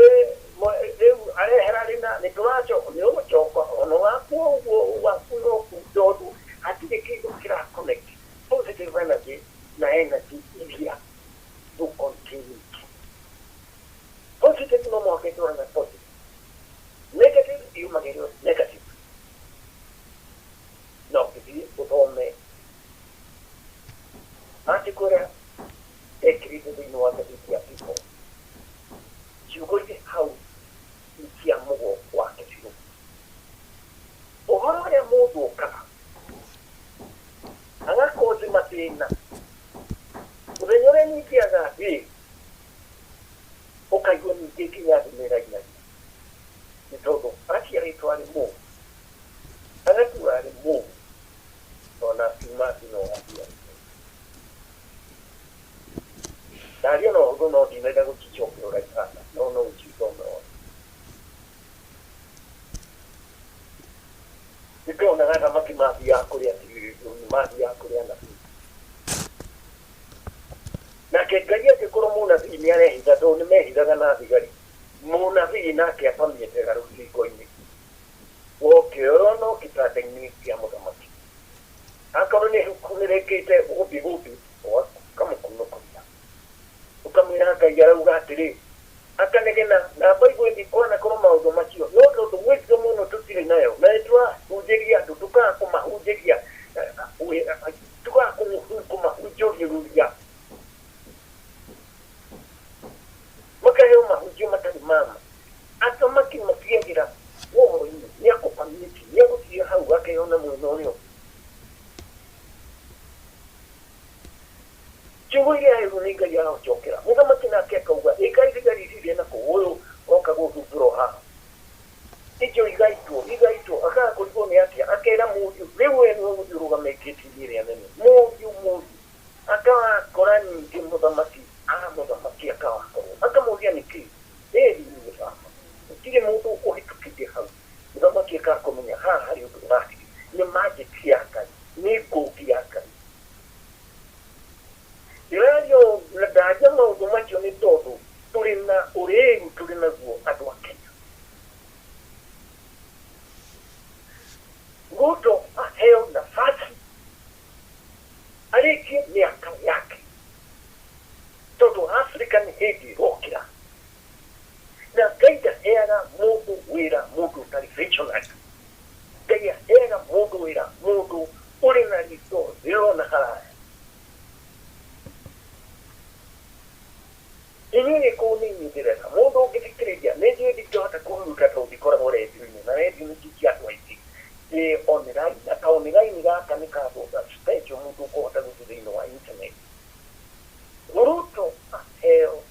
rĩu arehera rĩna nĩ tũracoka, nĩ ũgũcoka ona wakua ũguo wakuĩrwo kũu, tondũ hatirĩ kĩndũ kĩra connect positive energy na energy iria to contain it. Positive no mũhaka ĩtwarane na positive, negative yumagĩrio negative. No ũngĩthiĩ ũthome article ĩrĩa ekĩrĩte thĩinĩ wa ngathĩti ya People, ciugo irĩ hau nĩ cia mũgo wake biũ. Ũhoro ũrĩa mũndũ okaga agakothi mathĩna mũthenya ũrĩa ningĩ agathiĩ ũkaigua ningĩ nginya thĩ nĩĩrainaina, nĩ tondũ aciarĩtwo arĩ mũũru, agatura arĩ mũũru, ona akiuma thĩ no athiĩ arĩ mũũru. Ndaria na ũhũthũ no ndinenda gũcicokera ũrĩa ihana, no no ũcithome wone. Nĩndonaga athamaki mathiaga kũrĩ mathiaga kũrĩ anabii. Nake Ngai angĩkorwo mũnabii nĩ arehitha, tondũ nĩ mehithaga na thigari, mũnabii nake apamiĩte rũthingo-inĩ, wokĩoywo no kĩtanda-inĩ kĩa mũthamaki. Akorwo nĩ nĩrĩkĩte gũthiĩ gũthiĩ, ũkamũkunũkũria, ũkamwĩra Ngai arauga atĩrĩ, akanegena na Bible ĩngĩ kwanakorwo maũndũ macio, no tondũ wisdom ĩno tũtirĩ nayo, na nĩ tũrahunjĩria andũ, tũkaga kũmahunjĩria, tũkaga kũmahunjũrĩrũria, makaheo mahunjio matarĩ mama. Athamaki matiagĩra ũhoro-inĩ, nĩ akũpamĩtie, nĩ agũthiĩ hau akeyona mwena ũrĩa ũngĩ. Ciugo iria aheirwo nĩ Ngai aracokera mũthamaki, nake akauga ĩkai thigari ici irĩ na kũu, ũyũ oka gũthumbũra o haha, icio igaitwo igaitwo. Akaga kũrigwo nĩ atĩa, akera mũriũ, rĩu we nĩwe ũgũthiĩ ũrũgame ngĩti-inĩ ĩrĩa nene. Mũriũ akawakora ningĩ mũthamaki, mũthamaki akawakorwo akamũria nĩkĩ ĩri niĩ baba gũtirĩ mũndũ ũhĩtũkĩte hau. Mũthamaki akaga kũmenya haha harĩ ũndũ ũrathiĩ, nĩ magic ya Ngai, nĩ ngũngi ya Ngai. Ndĩraria na ndaria maũndũ macio nĩ tondũ tũrĩ na ũrĩu tũrĩ naguo andũ a Kenya. Ruto aheo nafasi arĩkie mĩaka yake, tondũ Afrika nĩ hĩndĩ ĩrokĩra, na Ngai ndaheaga mũndũ wĩra mũndũ ũtarĩ visionary. Ngai aheaga mũndũ wĩra mũndũ ũrĩ na ritho rĩrona haraya. Inyuĩ Gĩkũyũ nĩ inyuĩ ndĩrera mũndũ ũngĩthikĩrĩria. Nĩ njũĩ ndingĩhota kũruta tondũ ndikoragwo rendio-inĩ, na rendio nĩ cia andũ aingĩ. Ndĩ online, na ka online gaka nĩ kandũ special mũndũ ũkũhota gũthiĩ thĩinĩ wa internet. Ruto aheo,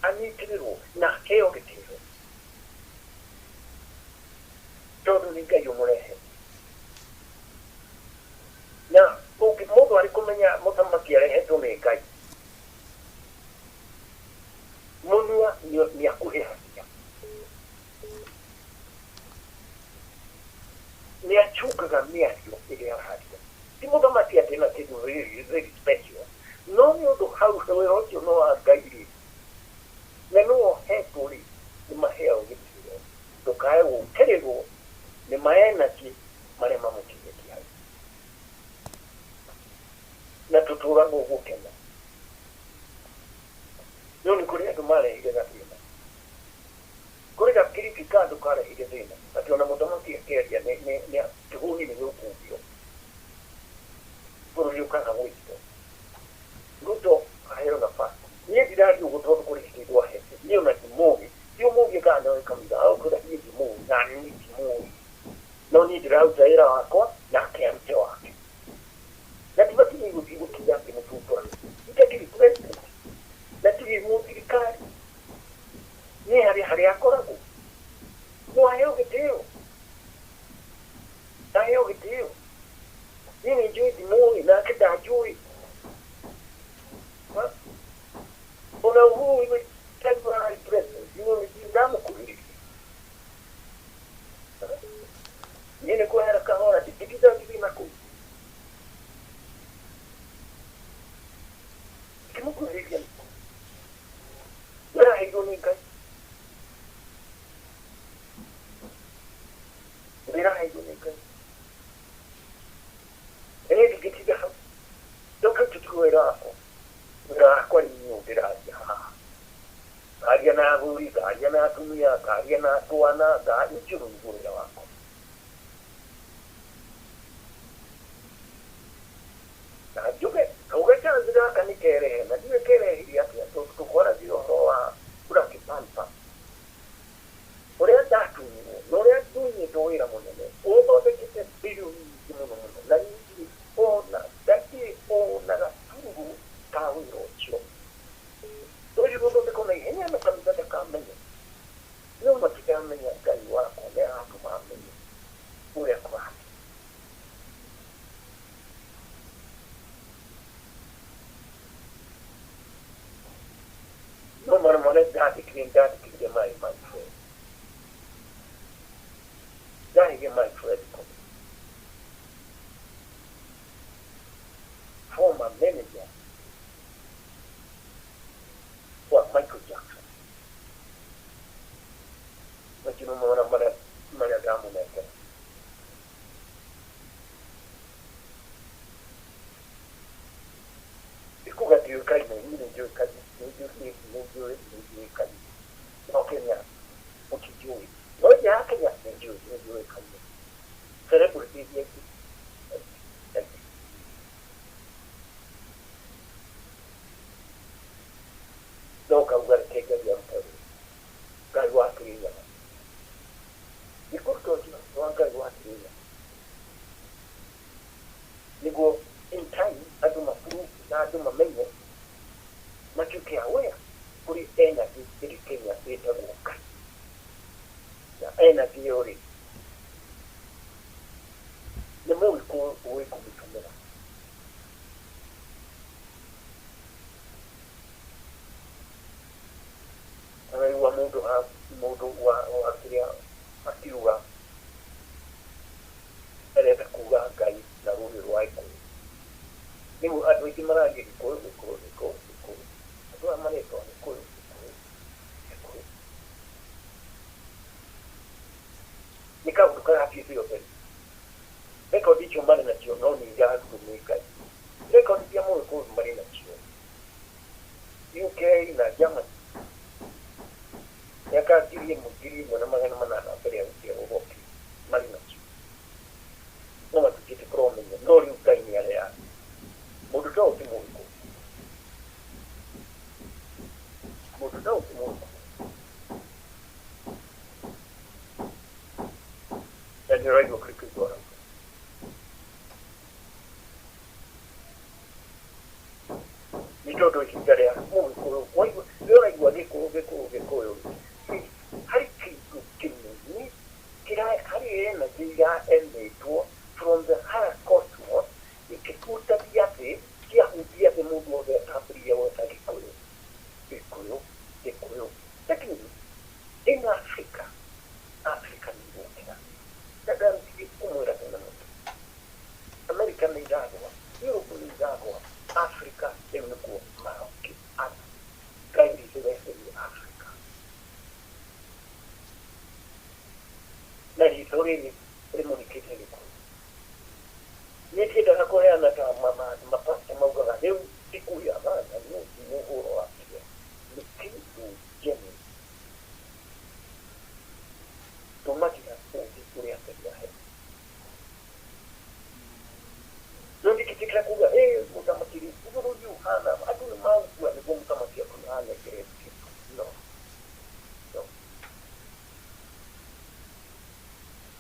anyitĩrĩrwo na aheo gĩtĩo, tondũ nĩ Ngai ũmũrehete. Na mũndũ arĩ kũmenya mũthamaki arehetwo nĩ Ngai, mũnua nĩ akuhĩhagia, nĩ achungaga mĩario ĩrĩa araria. Ti mũthamaki atĩ na kĩndũ very, very special, no nĩ ũndũ hau wĩra ũcio no wa Ngai rĩ, na nĩwe ũhetwo rĩ, nĩ maheagwo gĩtĩo, ndũkae gũkĩrĩrwo nĩ maenergy marĩa mamũkinyĩtie hau. Na tũtũraga ũguo Kenya, no nĩ kũrĩ andũ marehire gathĩna, kũrĩ gakiriki ka andũ karehire thĩna atĩ ona mũthamaki akĩaria nĩ kĩhũni nĩ gĩgũkungio, bũrũri ũkaga gwĩtio. Ruto aheo nafasi. Niĩ ndiraria ũguo tondũ kũrĩ kĩndũ ahete, niĩ ona ndimũĩ, ti ũmũrie kana nowe kamũira agũkwĩra niĩ ndimũĩ, na niĩ ndimũĩ. No niĩ ndĩraruta wĩra wakwa nake arute wake. Na ndibatiĩ gũthiĩ gũkinya ngĩmũthumbũra. Itakĩrĩ president na tirĩ mũthirikari. Niĩ harĩ harĩa akoragwo. No aheo gĩtĩo. Aheo gĩtĩo. Niĩ nĩ njũĩ ndimũĩ nake ndanjũĩ. Ona Uhuru iwe arĩ president, niĩ ndamũkuhĩrĩria. Niĩ nĩ kwehera kahora ndingĩtinda ngĩthiĩ na kũu. Ngĩmũkuhĩrĩria nĩkũ? Wĩra aheirwo nĩ Ngai. Wĩra aheirwo nĩ Ngai. Niĩ ndingĩtinda hau. Ndoka tũtiguo wĩra wakwa. Wĩra wakwa rĩu nĩũ ndĩraria haha. Ngaria na athuri, ngaria na atumia, ngaria na twana, ngaria ũcio rĩu nĩguo wĩra wakwa. Na njuge kauga chance gaka nĩ kerehe na ndiũĩ kerehire atĩa tondũ tũkwaragia ũhoro wa Black Panther. Ũrĩa ndatunyirwo na ũrĩa ndunyĩtwo wĩra mũnene ũthondekete bilioni nyingĩ mũno mũno na niĩ ndirĩ ona ndarĩ ona gatururu ka wĩra ũcio. Wĩrirwo ũthondekwo na ihenya na kanitha ndakamenya. No matikamenya Ngai wakwa nĩ aratũma menye ũrĩa kũrathiĩ. No mara marĩa ndandĩkire my friend. Ndaheire my friend copy. Former manager wa Michael Jackson. Macio mona marĩa marĩa ndamũnengera. Ikuga ndiũĩkaine, niĩ nĩ njũĩkaine, nĩ njũĩ nĩ njũĩkaine. No Kenya mũtinjũĩ. No nja ya Kenya nĩ njũĩ nĩ njũĩkaine. Celebrity iria ingĩ aingĩ. No ngauga reke Ngai arute wĩra. Ngai wa Kĩrĩnyaga. Nĩ kũruta ũcio wa Ngai wa Kĩrĩnyaga. Nĩguo in time andũ maprove na andũ mamenye matuĩke aware kũrĩ energy ĩrĩ Kenya ĩtagwo Ngai. Na energy ĩyo rĩ, nĩ mũgĩkũyũ ũĩ kũmĩtũmĩra. Araigua mũndũ ha mũndũ wa kĩrĩa akiuga arenda kuga Ngai na rũrĩrĩ rwa Gĩkũyũ. Rĩu andũ aingĩ mararia Gĩkũyũ, Gĩkũyũ, Gĩkũyũ, Gĩkũyũ. Andũ aya maretwo Gĩkũyũ, Gĩkũyũ, Gĩkũyũ. Nĩ kaũndũ karathiĩ thĩ yothe. Rekondi icio marĩ nacio no nĩ irarutwo nĩ Ngai. Rekondi cia Mũgĩkũyũ marĩ nacio. UK na Germany. Mĩaka 1000, 1800 mbere ya gũciarwo gwake marĩ nacio. No matingĩtĩkĩra ũmenyo. No rĩu Ngai nĩ areana. Mũndũ ta ũyũ ti Mũgĩkũyũ. Mũndũ ta ũyũ ti Mũgĩkũyũ. Na nĩ ũraigua kĩrĩa kĩndũ arauga. Nĩ tondũ ihinda rĩa Mũgĩkũyũ, waigua nĩ ũraigua Gĩkũyũ, Gĩkũyũ, Gĩkũyũ. Harĩ kĩndũ kĩnene kĩra harĩ energy iraemitwo from the higher cosmos ikĩhutagia thĩ, kĩahutia thĩ mũndũ wothe akambĩrĩria gweta Gĩkũyũ, Gĩkũyũ, Gĩkũyũ. Lakini in Africa, Africa nĩ igũkĩra. Na ndarutire kũmwĩra tene mũno. America nĩ iragwa, Europe nĩ iragwa, Africa rĩu nĩkuo marokĩ. Ngai rĩreherie Africa. Na ritho rĩrĩ rĩmũrĩkĩte Gĩkũyũ. Niĩ ndiendaga kũheana ta mapasta maugaga rĩu ndikuheana na niĩ ndi mũhũro wa kĩrĩa. Nĩ kĩndũ genuine. Tũmagĩra ũũgĩ ũrĩa Ngai ahe. No ndingĩtĩkĩra kuga ĩ mũthamaki rĩ bũrũri ũhana andũ nĩ magua nĩguo mũthamaki anengere kĩndũ. No. No.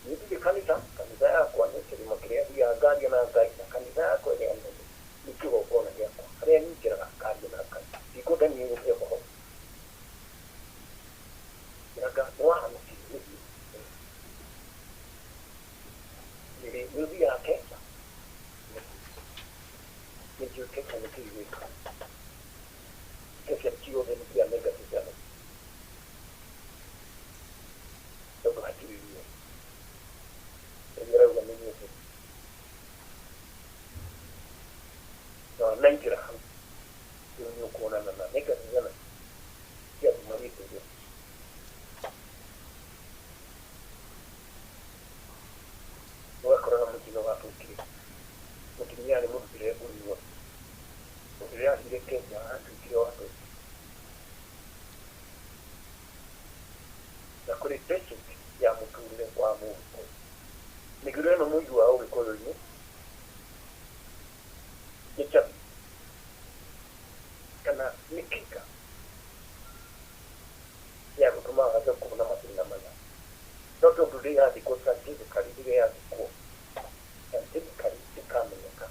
Niĩ ndirĩ Kanitha, kanitha yakwa nĩ kĩrĩma kĩrĩa thiaga ngaria na Ngai, na kanitha yakwa ĩrĩa nene nĩ kĩgongona gĩakwa harĩa nyingĩraga ngaria na Ngai. Ndikwenda niĩ gũte ũhoro anga nĩ wahonokirio gũthiĩ nĩ ũthiaga Kenya, nĩ njũĩ Kenya nĩ kĩĩ gwĩka Kenya ciothe nĩ kĩa negative energy tondũ hatirĩ ruo. Ngai arauga nĩ niĩ Ngai. Na wanaingĩra hau rĩu nĩ ũkuonana na negative energy cia andũ marĩte irio. Ũgakoraga mũtino watũkire mũtumia arĩ mũrutĩre ngũnia ũrĩa athire Kenya atuĩkire wa mbeca. Na kũrĩ basic ya mũtũrĩre wa Mũgĩkũyũ. Mĩgiro ĩno mũiguaga Ũgĩkũyũ-inĩ nĩ cabi kana nĩ kika ya gũtũma wage kuona mathĩna maya. No tondũ ndĩyandĩkwo scientifically, rĩrĩa yandĩkwo scientifically ĩkamenyeka.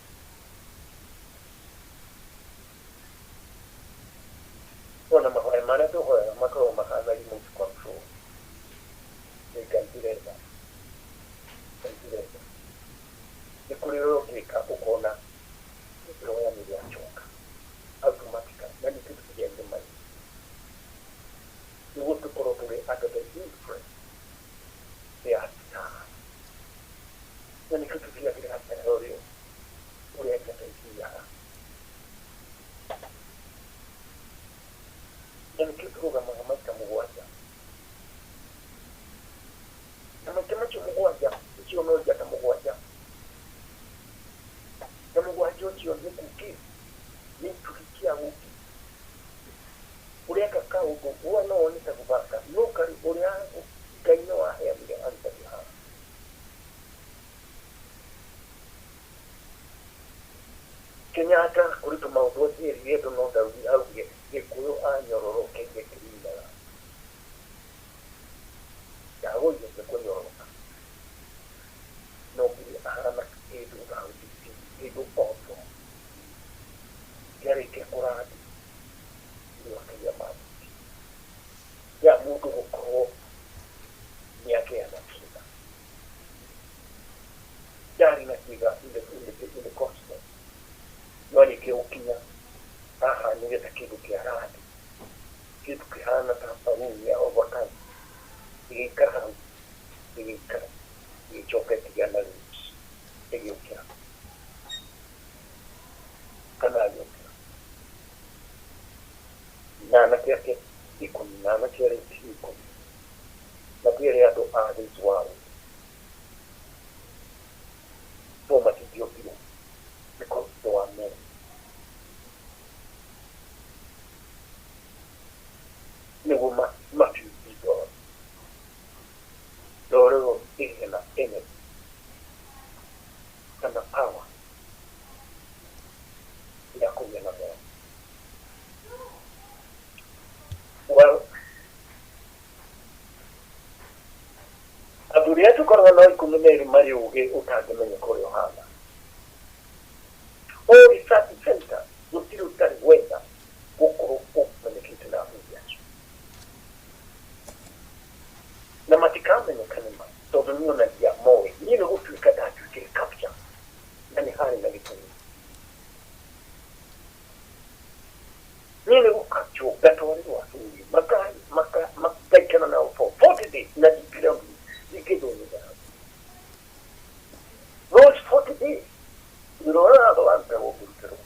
Ona mahoya marĩa tũhoyaga makoragwo mahana remote control. Nĩ Ngai ndĩretha, Ngai ndĩretha. Nĩ kũrĩ ũrĩa ũngĩka ũkona ihoya nĩ rĩacoka automatically, na nĩ kĩndũ kĩrĩa mai nĩguo tũkorwo tũrĩ under the influence ya star, na nĩkĩo tũthiagĩra mbere ũrĩa ũrĩa njata ithiaga, na nĩkĩo tũrũgamaga maita 7, na maita macio 7 icio no njata 7, na 7 ũcio nĩ kuki nĩ itugĩ cia ũngĩ ũreka kaũndũ we no wone ta gũthaka, no karĩ ũrĩa Ngai nĩ waheanire arutani haha. Kenyatta kũrĩ tũmaũndũ anjĩrire andũ no ndaugire, augire Gĩkũyũ anyororokeire Kĩrinyaga, ndagũire nĩ kũnyororoka, no nginya ahana kĩndũ raundi, kĩndũ oval kĩarĩkia kũrandi rĩu akĩgĩa mabuti ya mũndũ gũkorwo nĩ agĩa na kĩga, ndarĩ na kĩga in the cosmos, no arĩkia gũkinya ahanire ta kĩndũ kĩa randi, kĩndũ kĩhana ta balloon ya overcast, ĩgĩikara hau, ĩgĩikara, ĩgĩcoka ĩkĩgĩa na roots, ĩgĩũkĩra kana agĩũkĩra na anake ake 10, na anake arĩa angĩ 10 matiarĩ andũ a this world, so matingĩombirwo because they were men. Nĩguo mafuse ndoro, ndoro ĩyo ĩgĩe na energy kana power ya kũgĩa na thayũ. Well, athuri aya tũkoragwo nao 12 marĩ ũgĩ ũtangĩmenyeka ũrĩa ũhana. O research center gũtirĩ ũtarĩ gwetha gũkorwo ũmenyekete na athuri acio, na matikamenyeka nĩ ma tondũ niĩ ona ndiamoĩ. Niĩ nĩ gũtuĩka ndatuĩkire capture, na nĩ harĩ na gĩtũmi. Niĩ nĩ gũkapture ngatwarĩrwo athuri magaikara nao for 40 days, na ndingĩra ndingĩthũnĩra those 40 days. Wĩra ũrĩa warutagwo ngĩrutĩrwo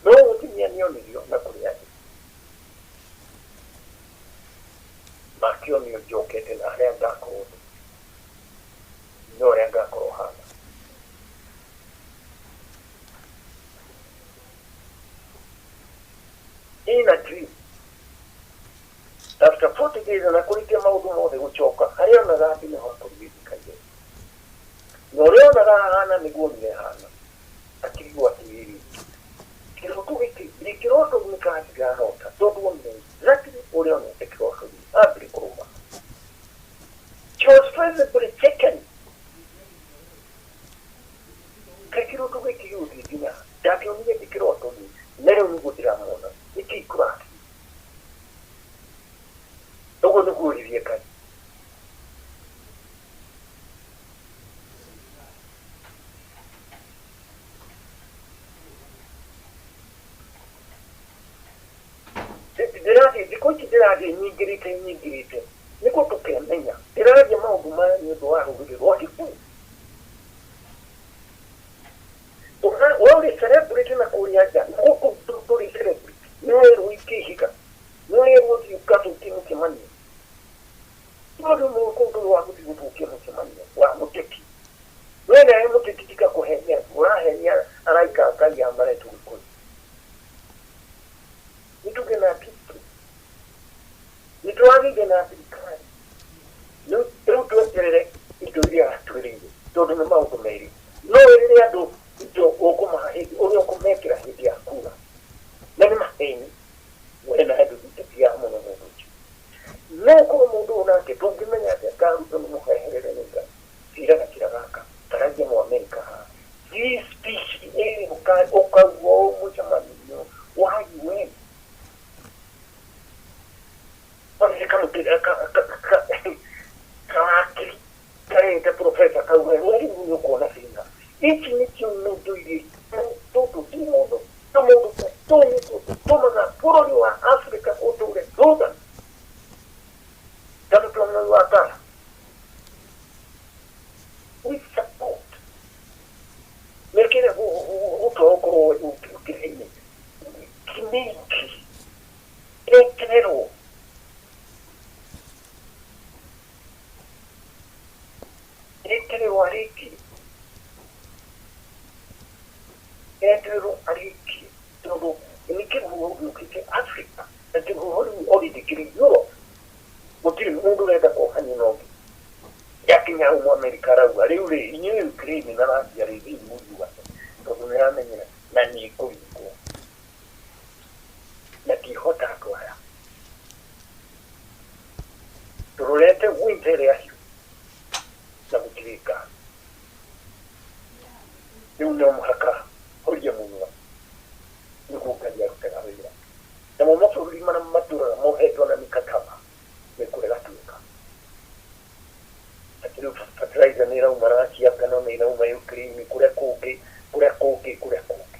no mũtumia nĩonirio, na kũrĩ angĩ makĩonio njokete na harĩa ngakorwo ndĩ no ũrĩa ngakorwo hana. In a dream after 40 days, na kũrĩkia maũndũ mothe gũcoka harĩa onaga atĩ nĩho akorirwo ithikaire, na ũrĩa onaga hahana nĩguo onire hana, akĩrigwo atĩrĩrĩ, kĩroto gĩkĩ nĩ kĩroto nĩ kana ndirarota, tondũ onire exactly ũrĩa onete kĩroto-inĩ. Ĩrathiĩ nyingĩrĩte nyingĩrĩte nĩguo tũkemenya. Ndĩraria maũndũ maya nĩ ũndũ wa rũrĩrĩ rwa Gĩkũyũ. We ũrĩ celebrity na kũrĩa nja, na gũkũ ndũrĩ celebrity. Nĩ werwo ikie ihiga, nĩ werwo thiĩ ũgathũkie mũcemanio. Tondũ mũndũ ũyũ wa gũthiĩ gũthũkia mũcemanio wa mũteti. We nawe mũteti tiga kũhenia andũ, ũrahenia araika a Ngai aya maretwo Gĩkũyũ. Nĩ tũgĩe na discipline. Nĩ tũragĩire na thirikari. Rĩu tweterere indo iria aratwĩrĩire tondũ nĩ maũndũ merĩ. No wĩrĩre andũ indo ũkũmaha hĩndĩ ũrĩa ũkũmekĩra hĩndĩ ya kura. Na nĩ maheni. We nawe ndũthingatiaga mũno mũndũ ũcio. No korwo mũndũ ũyũ nake ndũngĩmenya atĩa ka Ruto nĩ mũheherere nĩ Ngai. Cira gacira gaka karagia Mũamerika haha. Hii speech ĩrĩ ũkaigua ũũ mũcemanio wa UN. Kawakiri karehete professor kauga we rĩu nĩ ũkuona thĩna. Ici nĩcio nũndũ iria tũtũ ti mũndũ tũmũndũ ta tũũ nĩtuo tũtũmaga bũrũri wa Africa ũtũre thutha. Ta mũtongoria wa Ghana. We support. Mĩaka ĩrĩa gũtua ũkorwo ũkĩrĩ-inĩ. Kĩmĩki. Etererwo. Etererwo arĩkie. Etererwo arĩkie. Tondũ nĩ kĩhuho gĩũkĩte Africa. Na kĩhuho rĩu already kĩrĩ Europe. Gũtirĩ mũndũ ũrenda kuohanio na ũngĩ. Yakinya hau Mũamerika arauga rĩu rĩ inyuĩ Ukraine na Russia rĩ thiĩi mũiguane tondũ nĩ aramenyera na nĩ ngũringwo. Na ndihota andũ aya. Tũrorete winter ĩrĩa hiũ na gũtirĩ ngari. Rĩu no mũhaka horie mũnua nĩguo Ngai arutaga wĩra. Namo mabũrũri marĩa matũraga mohetwo na mikataba nĩ kũrega tuĩka. Atĩ rĩu fertilizer nĩ ĩrauma Russia, ngano nĩ ĩrauma Ukraine, kũrĩa kũngĩ, kũrĩa kũngĩ, kũrĩa kũngĩ.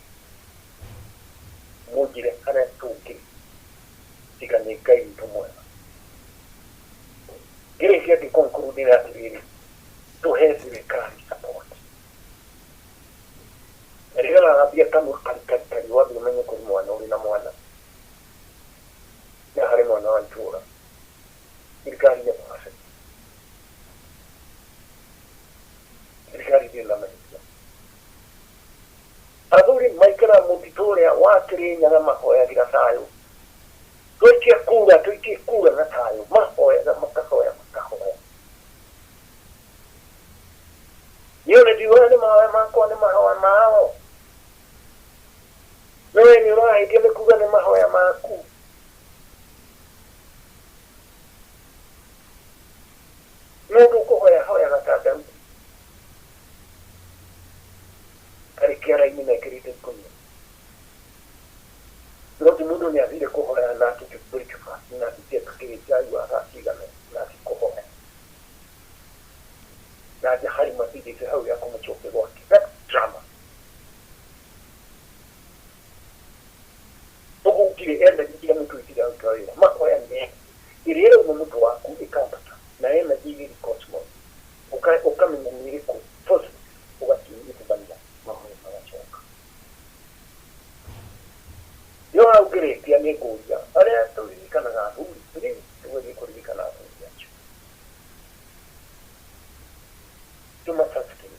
Mũnjĩre harĩa tũngĩ tiga nĩ Ngai witũ mwega. Ngĩrĩkia ngĩ conclude nĩ atĩrĩrĩ, tũhe thirikari support. Na rĩrĩa ũrathambia kanua kari kari kari wambe ũmenye kũrĩ mwana ũrĩ na mwana. Na harĩ mwana wa itũra. Thirikari nĩ perfect. Thirikari ndĩrĩ na mahĩtia. Athuri maikaraga mũtitũ ũrĩa wa Kĩrĩnyaga mahoyagĩra thayũ. Twaikia kura, tũikie kura na thayũ. Mahoyaga makahoya makahoya. Niĩ ona ndiugaga nĩ mahoya makwa nĩ mahoya mao. No we nĩ ũrahĩtia nĩ kuga nĩ mahoya maku. Mũndũ ũkũhoya hoyaga ta Daudi. Arĩ kĩara-inĩ na ekĩrĩte ikũnia. No ti mũndũ nĩ athire kũhoya na akĩte breakfast na akĩte kĩrĩ chai wa thaa cigana na athiĩ kũhoya. Na njahari matigĩte hau ya kũmũcokia gwake. That's drama. Ũguo gũtirĩ energy cia mũtwe itiraruta wĩra. Mahoya nĩ ĩrĩa ĩrauma mũtwe waku ĩkambata na energy ĩgĩthiĩ cosmos. Ũkamenya nĩ ĩrĩkũ positive ũgakinyithania mahoya magacoka. No hau ngĩrĩkia nĩ ngũria arĩa tũririkanaga athuri, please tũgerie kũririkana athuri acio. Tũma sustain.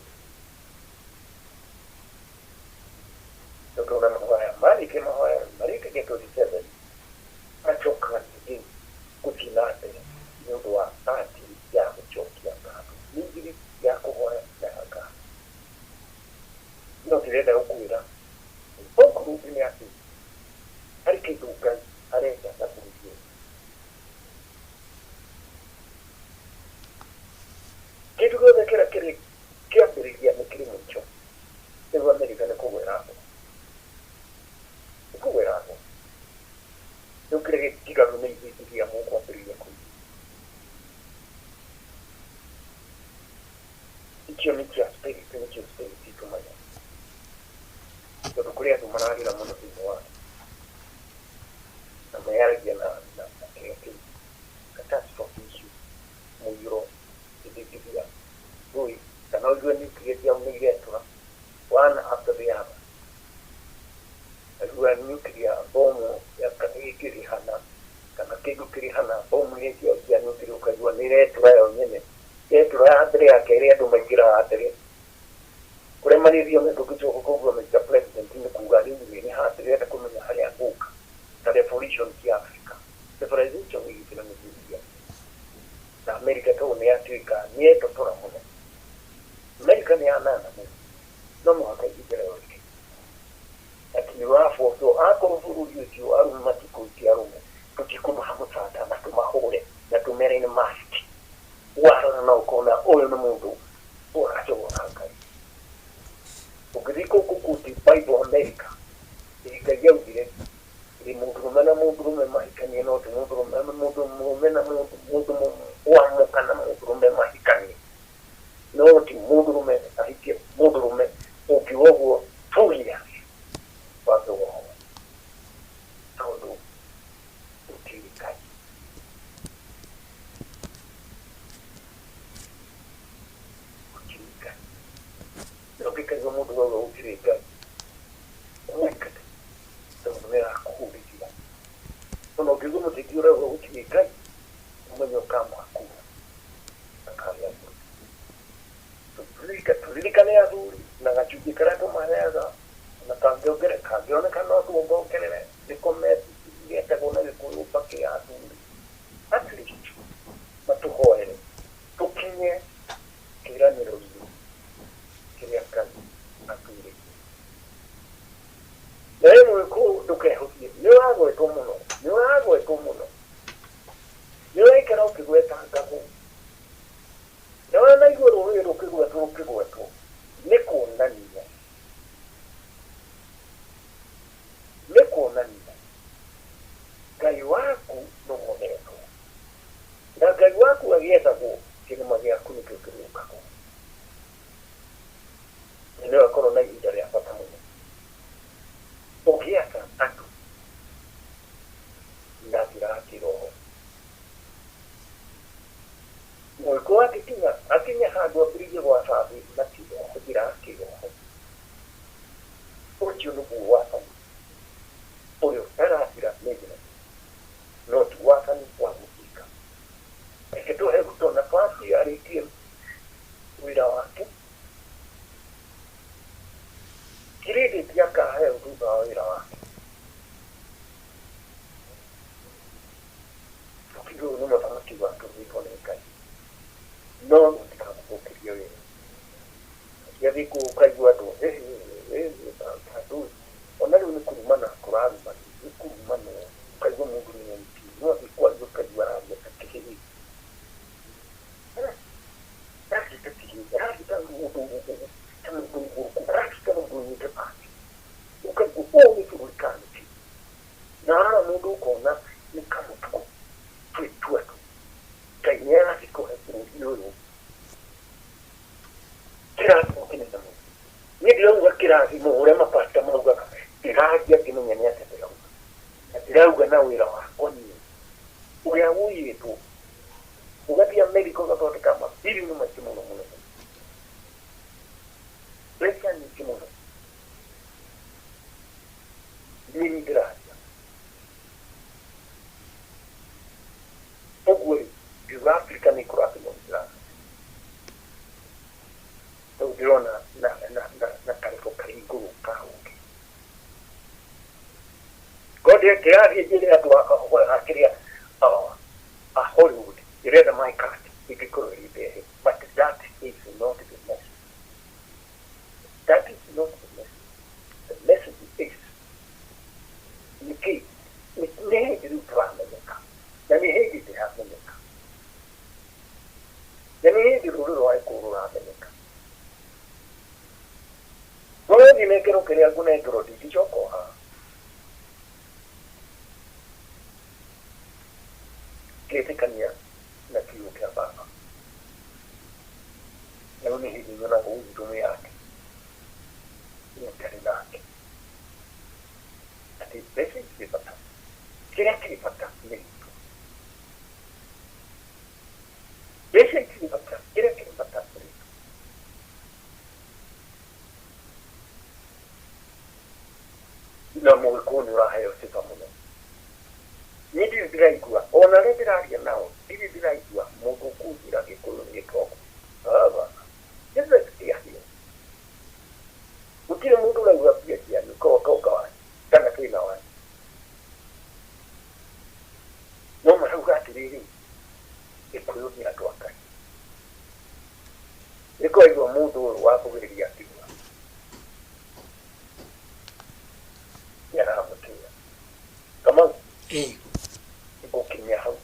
Tondũ ona mahoya marĩkia mahoya marĩkagia 27 macokaga ningĩ gũthiĩ na mbere nĩ ũndũ wa ati ya gũcokia ngatho. Minjiri ya kũhoya na ya ngatho. No ndĩrenda gũkwĩra conclude nĩ atĩ harĩ kĩndũ Ngai arenda na bũrũri ũyũ. Kĩndũ gĩothe kĩrĩa kĩrĩ kĩambĩrĩria nĩ kĩrĩ mũico. Rĩu Amerika nĩ kũgwa ĩragwa. Nĩ kũgwa ĩragwa. Rĩu kĩrĩa gĩtigaru nĩ ithuĩ iria mũkwambĩrĩria kũigua. Icio nĩ cia spirit, nĩcio spirit itũmaga. Tondũ kũrĩ andũ mararĩra mũno thĩinĩ wa na meyaragia na kĩrĩa kĩu. Ĩretura yo nyene, ĩretura ya mbere ya kerĩ andũ maingĩraga mbere kũrĩa marĩthio nĩ ndũngĩcoka kũgua. Mr President, nĩ kuga rĩu rĩ nĩ haha ndĩrenda kũmenya harĩa ngũka ta revolution cia Africa, civilization igĩkĩra nĩ na America tondũ nĩ yatuĩka nĩ yetotora mũno. America nĩ yanana mũno, no mũhaka ihinda rĩo rĩke atĩ nĩ ũrabocwo akorwo bũrũri ũcio arũme matikũikia arũme tũtikũmaha mũcata na tũmahũre na tũmere nĩ must. Warora na ũkona ũyũ nĩ mũndũ ũracogora Ngai. Ũngĩthiĩ kũkũ kuti Bible America, Ngai augire ĩ mũndũrũme na mũndũrũme mahikanie, no ti mũndũrũme mũndũrũme na mũndũ wa mũka na mũndũrũme mahikanie, no ti mũndũrũme ahikie mũndũrũme. Ũngiuga ũguo 2 years wambe wohwo tondũ gũtirĩ Ngai, gũtirĩ Ngai. Na ũngĩkaigua mũndũ wauga gũtirĩ Ngai, ũmũingate tondũ nĩ arakũhũrithia. Ona ũngĩigua mũteti ũrauga gũtirĩ Ngai, ũmenye ũkamũhakura akarĩa mbũri. Tũririkane athuri na gacunjĩ karĩa tũmaheaga na kangĩoneka no tuongongerere nĩko getagwo na Gĩkũyũ mbakĩ ya athuri, at least matũhoere tũkinye kĩĩranĩro-inĩ kĩrĩa Ngai atwĩrĩire. Na we Mũgĩkũyũ, ndũkehũthie. Nĩ ũragwetwo mũno, nĩ ũragwetwo mũno, nĩ ũraikara ũkĩgwetangagwo na wanaigua rũrĩrĩ rũkĩgwetwo rũkĩgwetwo nĩ kuonania Ngai waku nĩwonetwo, na Ngai waku agĩethagwo kĩrĩma gĩaku nĩkĩo kĩrĩũkagwo. Na nĩ ũgakorwo na ihinda rĩa bata mũno ũgĩaka andũ na njĩra ya kĩroho. Mũgĩkũyũ angĩkinya akinye handũ ambĩrĩrie gwacathi na kĩroho, njĩra ya kĩroho, ũcio nĩguo wathani ũrĩa ũtarathira nĩ no ti wathani wa mũjinga. Reke tũhe Ruto nafasi arĩkie wĩra wake. Credit akaheo thutha wa wĩra wake. Ũkiuga ũyũ nĩ mũthamaki watũmĩtwo nĩ Ngai, no mũtikamũthũkĩrie wĩra. Gĩathiĩ kũu ũkaigua andũ andũ ona rĩu nĩ kũrumana kũrarumana, nĩ kũrumana. Ũkaigua mũndũ nĩ MP no athiĩ kwaria ũkaigua araria ta kĩhĩĩ, araria ta kĩhĩĩ, araria ta mũndũ mũgũrũku, araria ta mũndũ ũnyuĩte bangi. Ũkaigua ũũ nĩ bũrũri kana nĩkĩ? Na warora mũndũ ũkona nĩ kamũtugo twĩtua tu. Ngai nĩ arathiĩ kũhe bũrũri ũyũ kĩrathimo kĩnene mũno. Niĩ ndirauga kĩrathimo ũrĩa mapasta maugaga, ndĩraria ngĩmenya nĩ atĩa ndĩrauga, na ndĩrauga na wĩra wakwa niĩ ũrĩa ũiyĩtwo ũgathiĩ Amerika ũgathondeka mabilioni maingĩ mũno mũno mũno, mbeca nyingĩ mũno. Niĩ nĩ ndĩraria ũguo rĩ, ngiuga Afrika nĩ kũrathimwo nĩ kĩrathimo. Rĩu ndĩrona na karĩbo karĩ igũrũ ka ũngĩ ko ndĩrathiĩ njĩre andũ a kĩrĩa a Hollywood ndĩrenda my card ĩngĩkorwo ĩrĩ ndehe, but that is not the message. That is not the message. The message is nĩkĩ nĩ hĩndĩ rĩu tũramenyeka, na nĩ hĩndĩ ndĩramenyeka, na nĩ hĩndĩ rũrĩrĩ rwa Gĩkũyũ rũramenyeka. Ũrathiĩ nengerwo kĩrĩa ngũnengerwo, ndingĩcoka o haha ngĩtĩkania na kiugo kĩa baba. Na rĩu nĩ hĩndĩ nyonaga wisdom yake nĩ nake atĩ mbeca itirĩ bata, kĩrĩa kĩrĩ bata nĩ rĩtwa. Mbeca itirĩ bata, kĩrĩa kĩrĩ bata nĩ rĩtwa. Na Mũgĩkũyũ nĩ ũraheo sifa mũno. Niĩ ndirĩ ndĩraigua ona arĩa ndĩraria nao, ndirĩ ndĩraigua mũndũ ũkuga Nĩkũ waigua mũndũ ũyũ wa kũgĩrĩria akiuga nĩaramũtĩa. Kamau, Ĩĩ. ngũkinyia hau.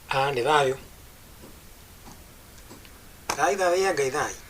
Ah, nĩ thayũ. Thayũ thayũ ya Ngai thayũ.